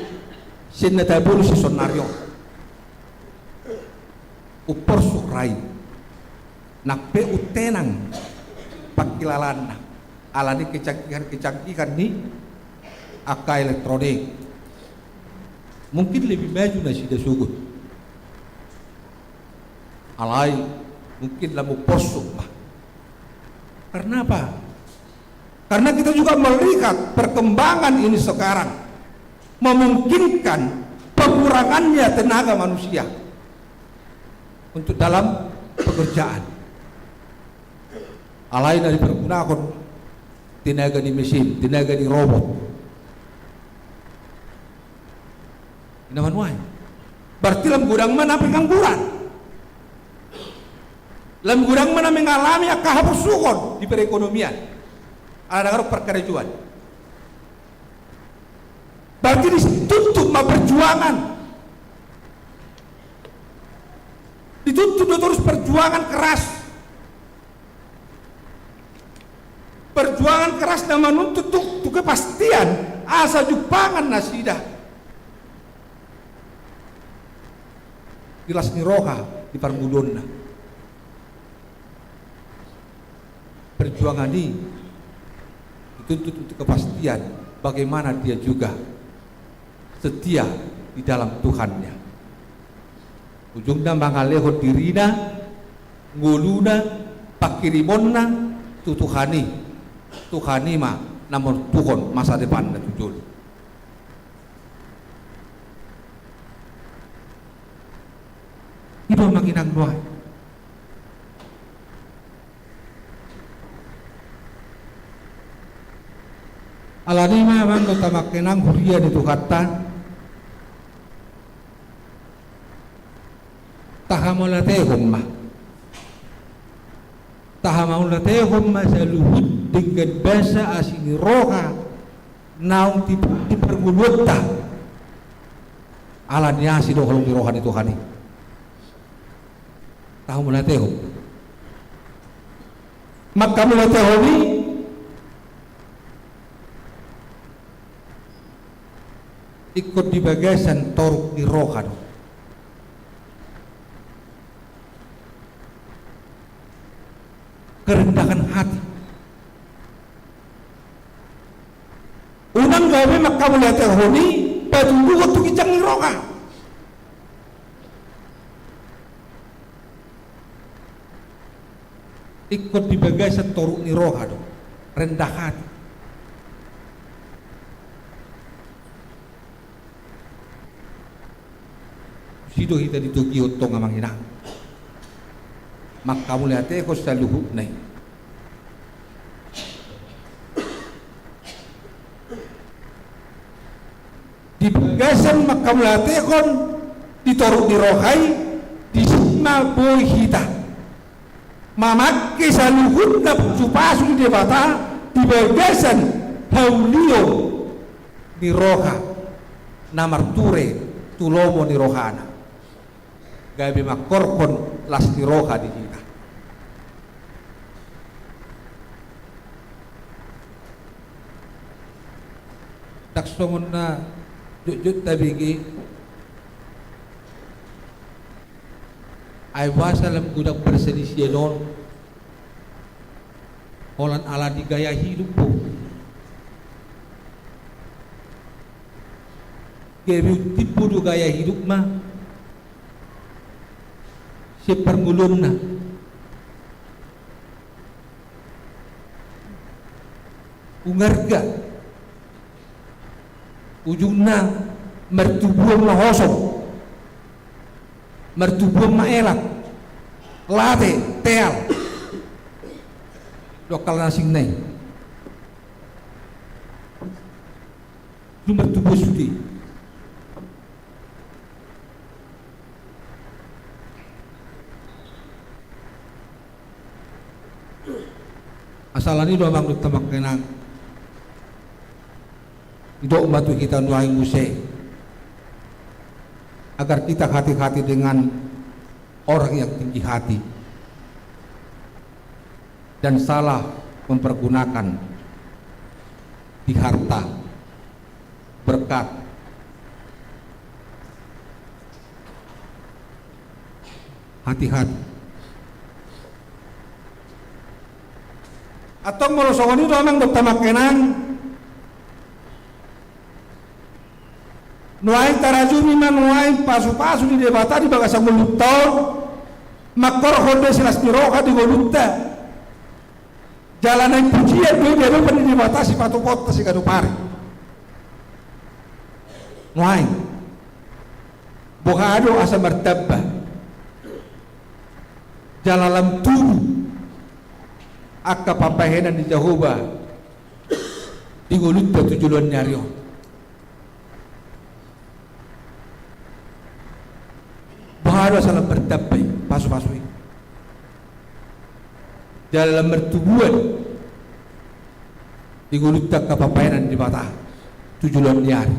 sian na tabolus i saonari on. Umporsuk ra i. Nang pe umtenang pangkilalaanna. Alani kecanggihan-kecanggihan ni angka elektronik. Mungkin lebih maju nasida sogot. Alai mungkin lam umporsuk ma. Karena apa? Karena kita juga melihat perkembangan ini sekarang memungkinkan pengurangannya tenaga manusia untuk dalam pekerjaan. Alai na dipergunakan tenaga ni mesin, tenaga ni robot. Ina ma nuaeng. Berarti lam godang ma na pengangguran. Lam godang ma na mengalami angka haporsuhon di perekonomian. Ala ndang adong parkarejoan. Berarti dituntut ma perjuangan. Dituntut do torus perjuangan keras. Perjuangan keras na manuntut tu, tu kepastian, asa jumpangan nasida di las ni roha di parngoluonna. Perjuangan i dituntut untuk kepastian, bagaimana dia juga setia di dalam Tuhannya. Ujungna mangalehon dirina, ngoluna, pangkirimonna tu Tuhan i. Tuhan i ma na manentuhon masa depanna tu jolo. I do amang inang nuaeng. Alani i ma amang dohot amang inang huria ni Tuhanta, tahamauliatehon ma. Tahamauliatehon ma saluhut denggan basa asi ni roha naung di, di parngoluonta. Alani asi do holong ni roha ni Tuhan i. Tahamauliatehon. Manghamauliatehon i ingkon di bagasan toruk ni roha do. Kerendahan hati. Unang gabe manghamauliatehon i patuduhon tu ginjang ni roha. Ingkon di bagasan toruk ni roha do, rendah hati. Tusi do hita ditogihon tong amang inang. Manghamauliatehon saluhutna i. Di bagasan manghamauliatehon di toruk ni roha i, disi ma boi hita mamangke saluhutna pasupasu ni Debata di bagasan haulion ni roha na marture tu lomo ni rohana. Gabe mangkorhon las ni roha di hita. Songon na jotjot tabege, ai boasa lam godang parsalisian on? Holan ala ni gaya hidup do. Gabe untimbo do gaya hidup ma sian parngoluonna. Ungarga. Ujungna martubuan ma hosom, martubuan ma elat, late, teal. Dohot angka na asing na i. Dung martubuan sude. Asa ala ni i do amang dohot amang inang, didok ma tu hita nuaeng muse, agar kita hati-hati dengan orang yang tinggi hati dan salah mempergunakan di harta, berkat. Hati-hati. Antong molo songon i do amang dohot amang inang, nuaeng tarajumi ma nuaeng pasu-pasu ni Debata di bagasan ngolunta on, manghorhon do silas ni roha di ngolunta. Jala naeng pujian do i di adopan ni Debata sipatupaonta siganup ari. Nuaeng, boha do asa martamba jala lam tubu angka pambahenan ni Jahowa di ngolunta tu joloan ni ari on? Boha do asa lam martamba i pasu-pasu i jala lam martubuan di ngolunta angka pambahenan ni Debata tu joloan ni ari?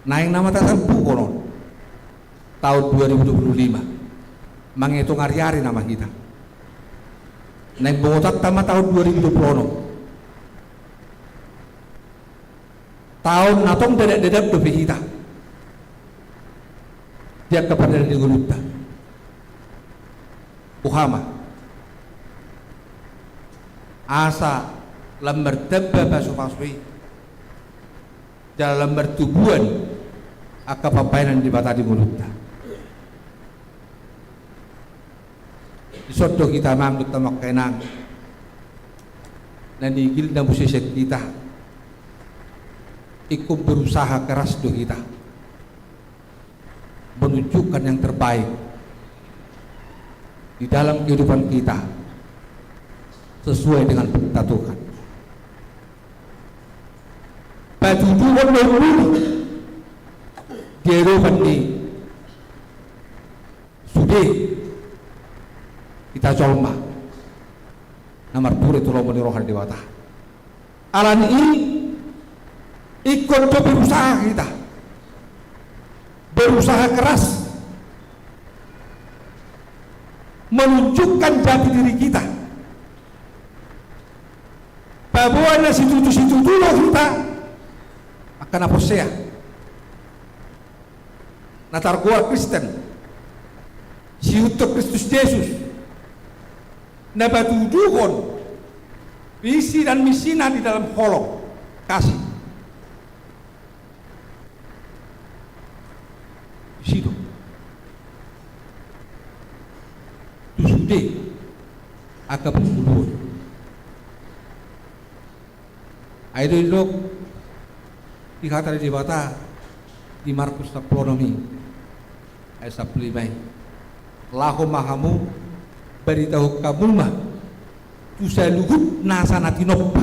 Naeng nama tasalpuhon on taon dua ribu dua puluh lima, mangetong ari-ari nama hita. Naeng bongotanta ma taon dua ribu dua puluh onom. Taon na tong dadap-dadap dope hita di angka pardalanan ni ngolunta. Boha ma asa lam martamba pasu-pasu i jala lam martubuan angka pambahenan ni Debata di ngolunta? Dison do hita amang dohot amang inang, na nigil na muse sian hita, ingkon berusaha keras do hita menunjukkan yang terbaik di dalam kehidupan kita sesuai dengan perintah Tuhan. Patuduhon do i di adopan ni sude hita jolma na marpudi tu lomo ni roha ni Debata. Ala ni i ingkon do berusaha hita, berusaha keras menunjukkan jati diri kita. Paboa na situtu-situtu do hita angka na porsea, na targoar Kristen, siihuthon Kristus Jesus, na patuduhon visi dan misina di dalam holong kasih. Disi do tu sude angka parngoluon. Ai do didok di hata ni Debata di Markus sampulu onom i ayat sampulu lima i, laho ma hamu, baritahon hamu ma tu saluhut nasa na tinompa.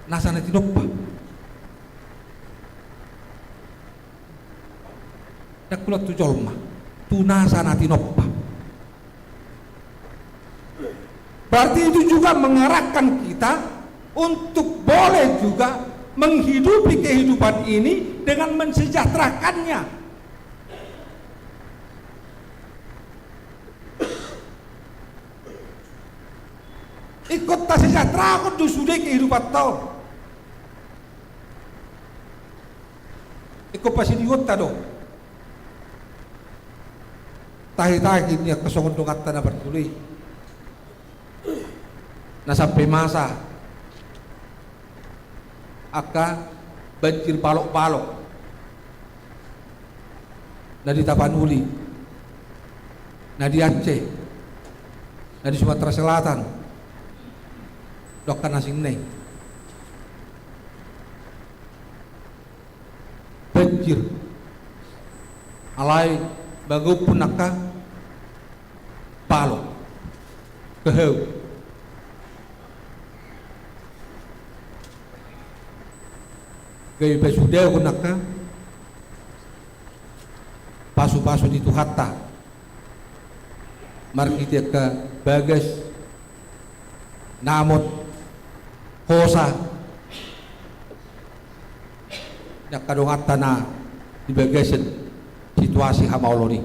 Nasa na tinompa. Ndang holan tu jolma, tu nasa na tinompa. Berarti itu juga mengarahkan kita untuk boleh juga menghidupi kehidupan ini dengan mensejahterakannya. Ingkon tasejahterahon do sude kehidupanta on. Pasidionta do tahi-tahi ni angka songon donganta na parjolo i, na sampe masa angka banjir balok-balok na di Tapanuli, na di Aceh, na di Sumatera Selatan, dohot angka na asing na i. Banjir. Alai mangumpul angka balok, kehau, gabe pasudahon angka pasu-pasu ni Tuhanta marhite angka bagas, namot, hosa ni angka donganta na di bagasan situasi hamaolon i.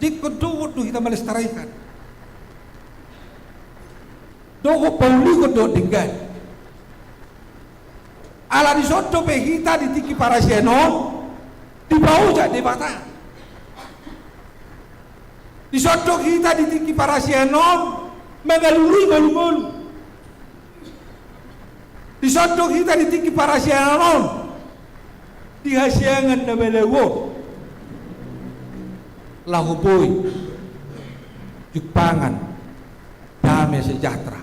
Denggan do, do hita malestaraikan dohot paulihon dohot denggan. Ala dison dope hita di tingki parasian on dipaojak Debata. Dison do hita di tingki parasian on mangalului ngolu-ngolu. Dison do hita di tingki parasian on di hasiangan na malau on laho boi jumpangan dame sejahtera.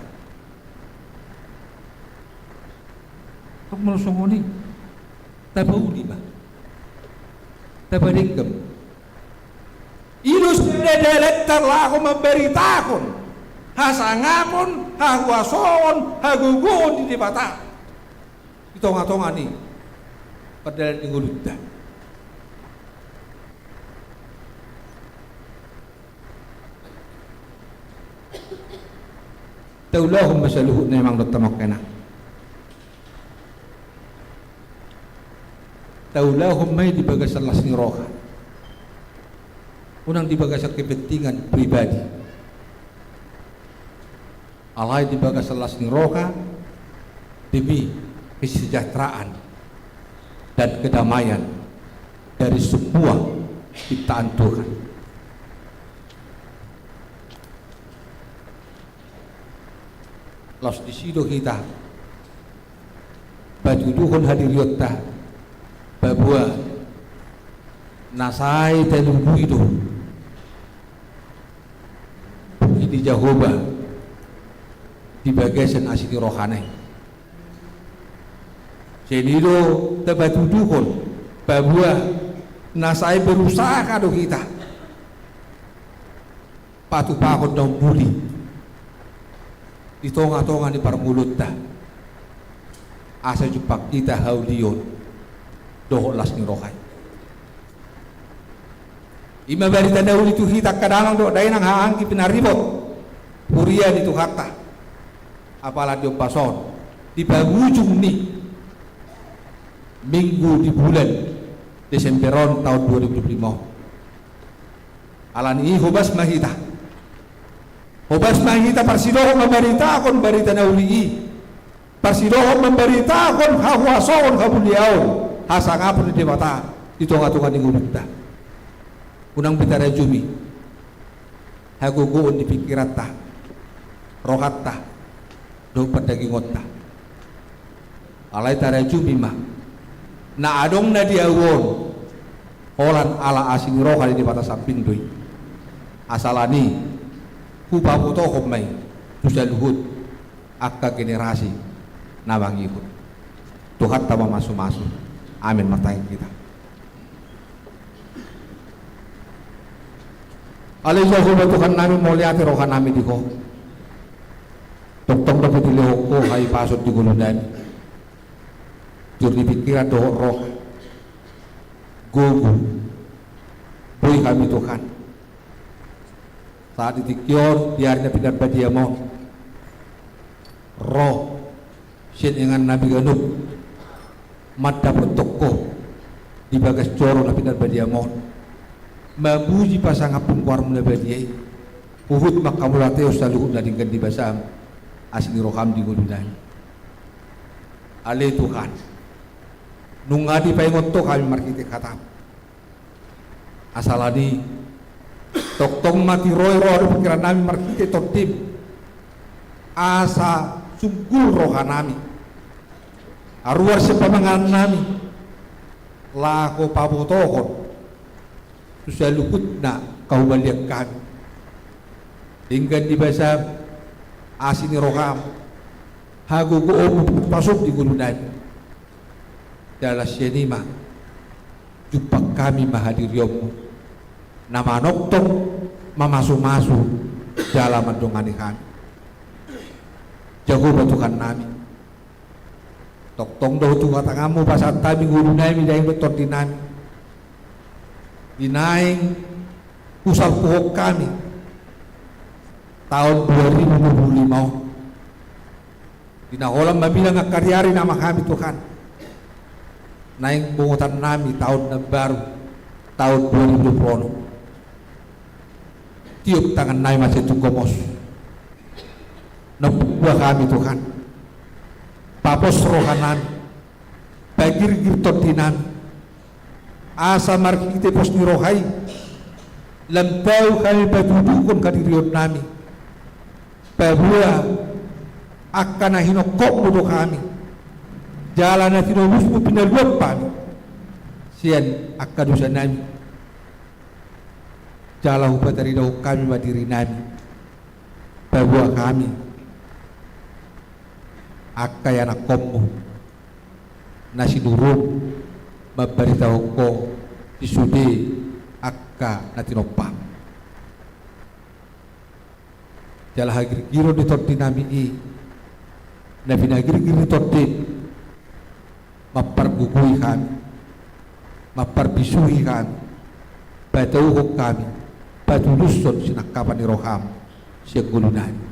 Tung molo songon i, tapauli ma, tapadenggan. I do sada dalanta laho mambaritahon hasangapon, hahuasoon, hagogoon ni Debata di tonga-tonga ni pardalan ni ngolunta. Taulahon ma saluhutna, amang dohot amang, hona. Taulahon ma i di bagasan las ni roha. Unang di bagasan kepentingan pribadi. Alai di bagasan las ni roha demi kesejahteraan dan kedamaian dari semua ciptaan Tuhan. Laos disi do hita patuduhon hadirionta, paboa na sai talului do puji ni Jahowa di bagasan asi ni rohana i. Sian i do tapatuduhon paboa na sai berusaha do hita patupahon na umbuli di tonga-tonga ni parngoluonta, asa jumpang hita haulion dohot las ni roha i. I ma barita na uli tu hita angka damang dohot dainang, haha anggi pinaribot huria ni Tuhanta. Apala di ombas on, di pangujung ni minggu di bulan Desember on taon dua ribu dua puluh lima on. Alani i hobas ma hita. Hobas ma hita parsidohot mambaritahon barita na uli i. Parsidohot mambaritahon hahuasoon, hamuliaon, hasangapon ni Debata di tonga-tonga ni ngolunta. Unang be tarajumi hagogoon ni pingkiranta, rohanta, dohot pardagingonta. Alai tarajumi ma na adong na di ahu on, holan ala asi ni roha ni Debata sambing do i. Asa alani i hupabotohon ma i tu saluhut angka generasi na mangihut. Tuhanta mamasu-masu. Amin. Martangiang hita. Ale Jahowa Tuhannami, mauliate rohanami di Ho. Tongtong dope dilehon Ho hahipason di ngolunami. Jur ni pingkiran dohot roha, gogo, boi hami Tuhan. Sahat di tingki on, di ari na pinarbadiam on, ro sian ingannami ganup mandapothon Ho di bagas joro na pinarbadiam on, mamuji pasangaphon goarmu na badia i. Huhut manghamauliateon saluhut na denggan di basam, asi ni roham di ngolunami. Ale Tuhan, Nunga dipaingot Ho hami marhite hataM. Asa alani i, tongtong ma tiroi roha dohot pingkiran nami marhite Tondim, asa sunggul roha nami, haruar sian pamanganan nami, laho pabotohon tu saluhutna hahubalian hami. Denggan ni basaM, asi ni rohaM, hagogoonMu pasupasum di ngolu nami. Jala sian i ma, jumpang hami ma hadirionMu, na manongtong, mamasumasu, jala mandongani hami. Jahowa Tuhan nami, tongtong do tu tanganMu pasahat hami ngolu nami, daing dohot tondi nami, di naeng husalpuhon hami taon dua ribu dua puluh lima on. Di na holan maminang angka ariari nama hami Tuhan, naeng bongotan nami taon na baru, taon dua ribu dua puluh onom. Tiop tangan nami ma sian tung gomos. Nampuna hami Tuhan, papos roha nami, pagirgir tondi nami, asa marhite pos ni roha i lam tau hami patuduhon hadirion nami, paboa angka na hinongkopMu do hami, jala na tinobusMu pinaluap hami sian angka dosa nami. Jala hupataridahon hami ma diri nami, paboa hami angka ianakhonMu na sinurun mambaritahon Ho di sude angka na tinompaM. Jala hagirgiron ni tondi nami i, na pinagirgir ni tondim, mampargogoi hami, mamparpisuhi hami, patauhon hami, patulushon sinangkapan ni rohaM sian ngolu nami.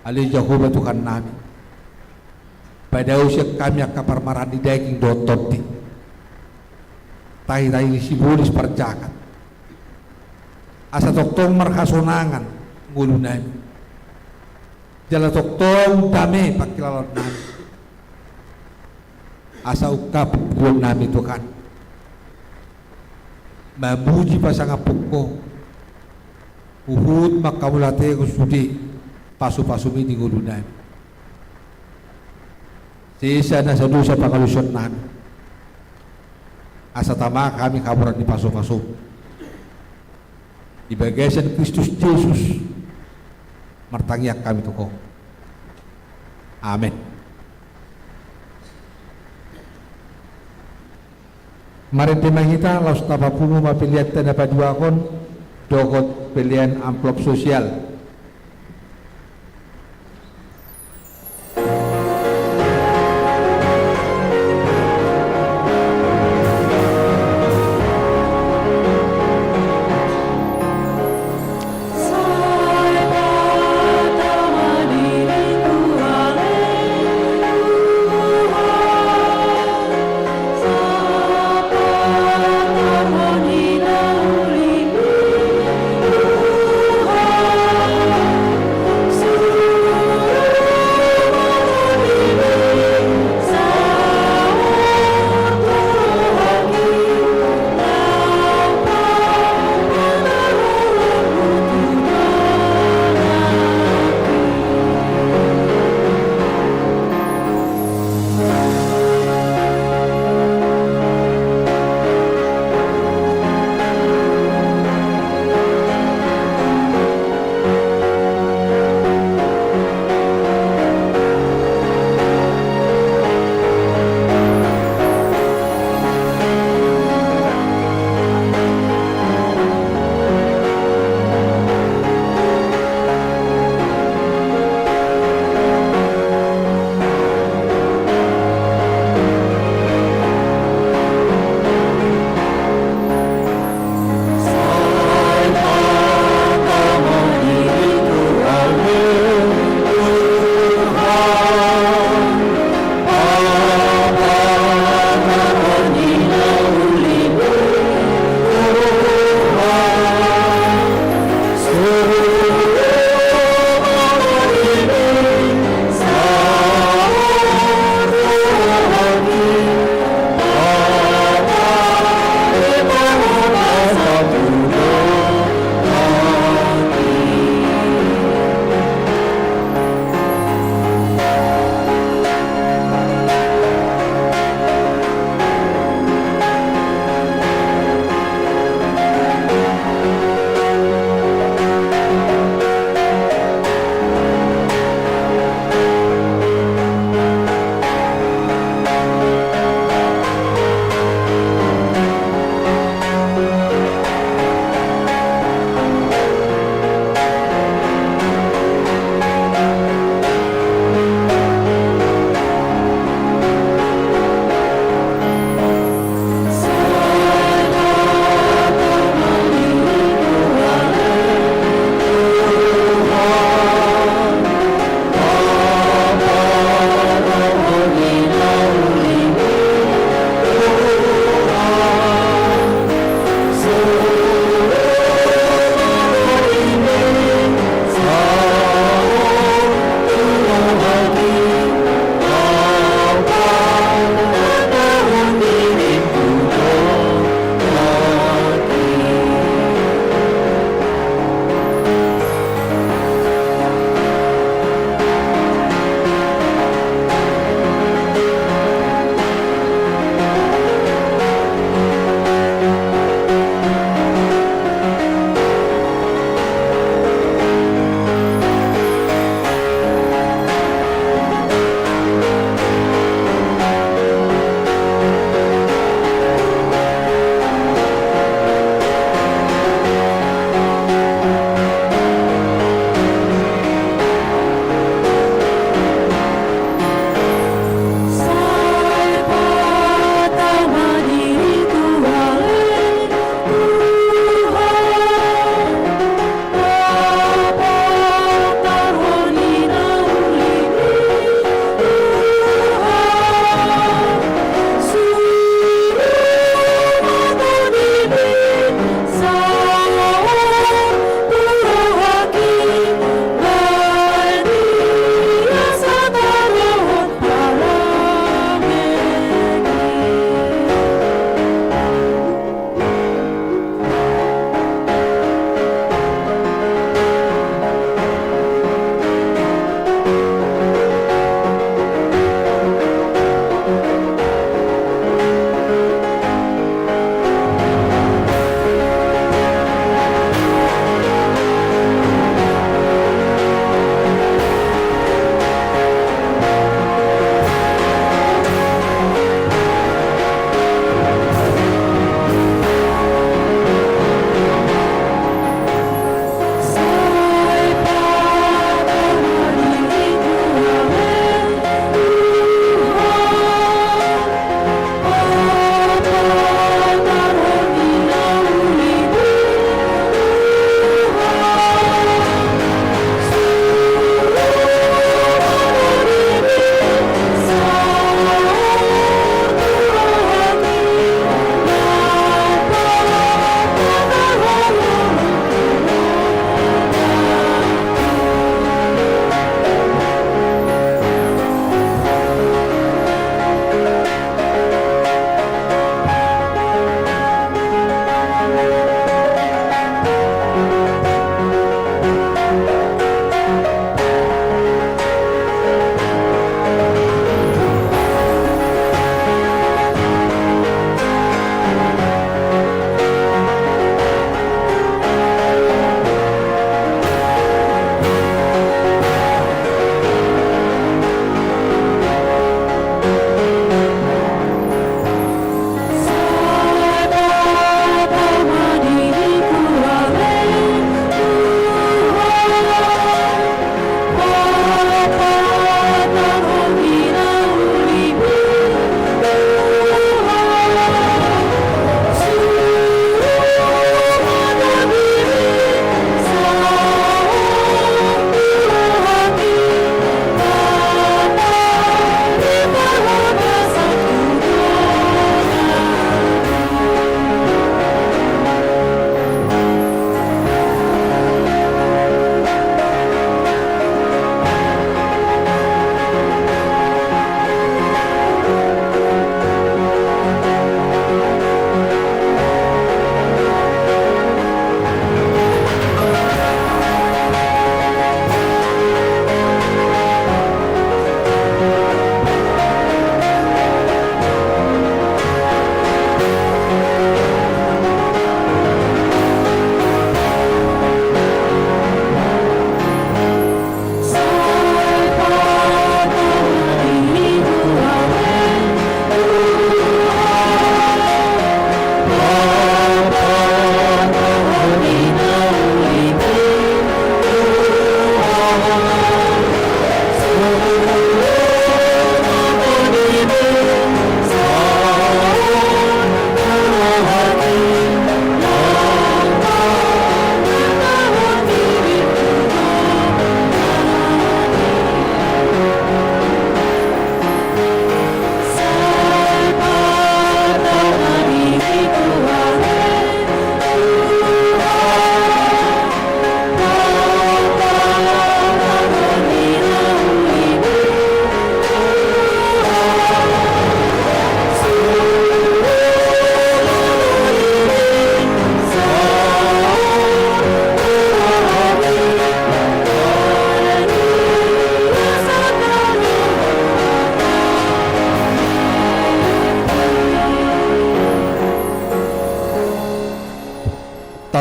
Ale Jahowa Tuhan nami, padao sian hami angka parmaraan ni daging dohot tondi, tahi-tahi ni sibolis parjahat, asa tongtong marhasonangan ngolu nami, jala tongtong dame pangkilalaon nami. Asa ungkap puon nami Tuhan, mamuji pasangaphon Ho, huhut manghamauliatehon sude pasupasuMi di ngolu nami. Sesa nasa dosa pangalusion nami, asa tama hami haburan ni pasupasu. Di bagasan Kristus Jesus martangiang hami tu Ho. Amen. Marende ma hita, laos tapapungu ma pelean tanda paduahon dohot pelean amplop sosial.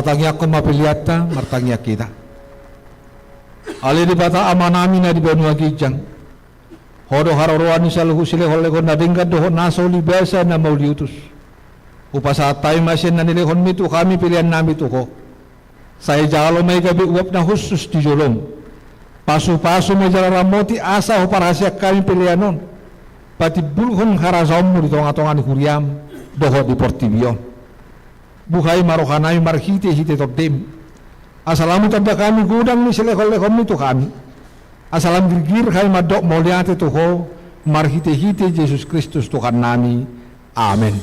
Tangiangkon ma peleanta, martangiang hita. Ale Debata Amanami na di banua ginjang, Ho do haroroan ni saluhut silehonlehon na denggan dohot na so ulibasa na mauliutus. Hupasahat hami ma sian na nilehonmi tu hami peleannami tu Ho. Sai jalo ma i gabe uap na hushus di jolom. Pasupasu ma jala ramoti asa huparhaseang hami pelean on patimbulhon harajaonmu di tongatonga ni huriam dohot di portibi on. Buhai ma rohanami marhitehite Tondem, asa lam hutanda hami godang ni silehonlehonmi tu hami, asa lam girgir hami mandok mauliate tu Ho marhitehite Jesus Kristus Tuhannami. Amen.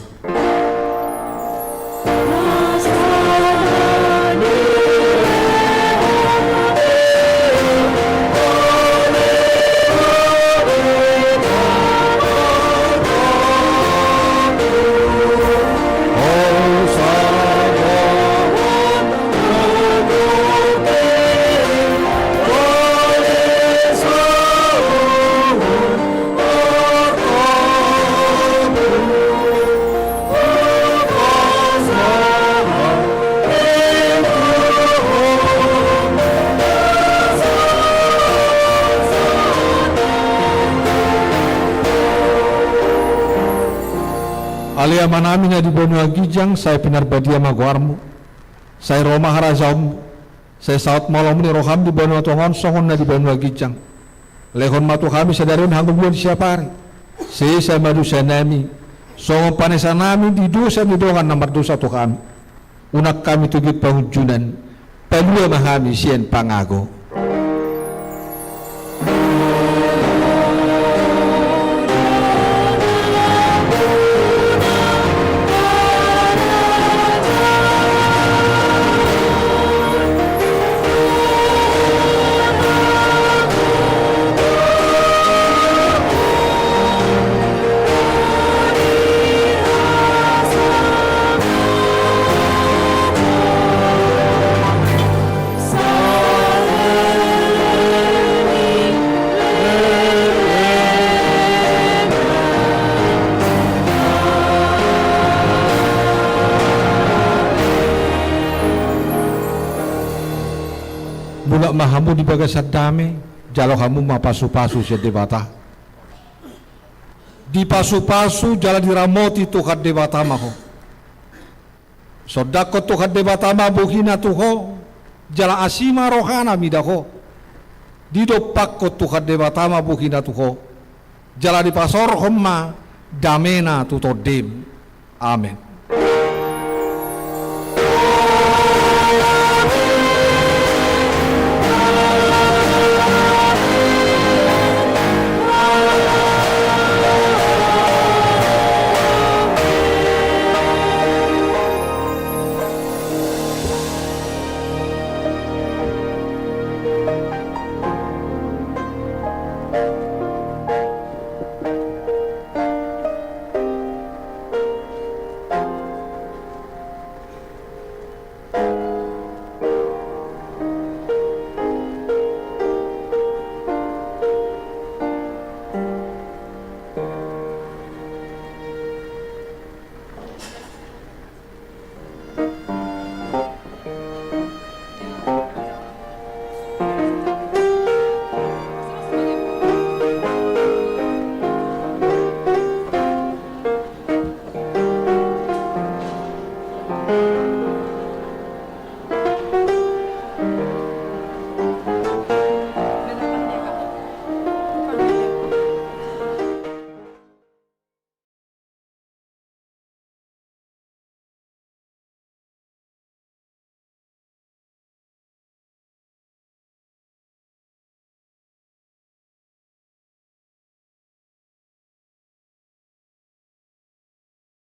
Ale Amanami na di banua ginjang, sai pinarbadia ma goarmu. Sai ro ma harajaonmu. Sai saut ma lomo ni roham di banua tonga on songon na di banua ginjang. Lehon ma tu hami sadari on hangoluan siapari. Sesa ma dosanami, songon panesanami di dosa ni dongan na mardosa tu hami. Unang hami togihon pangunjunan, palua ma hami sian pangago. Mulak ma hamu di bagasan dame, jalo hamu ma pasupasu sian Debata. Dipasupasu jala diramoti Tuhan Debata ma ho. Sondanghon Tuhan Debata ma bohina tu ho, jala asi ma rohana mida ho. Didompakhon Tuhan Debata ma bohina tu ho, jala dipasaorhon ma damena tu tondem. Amen.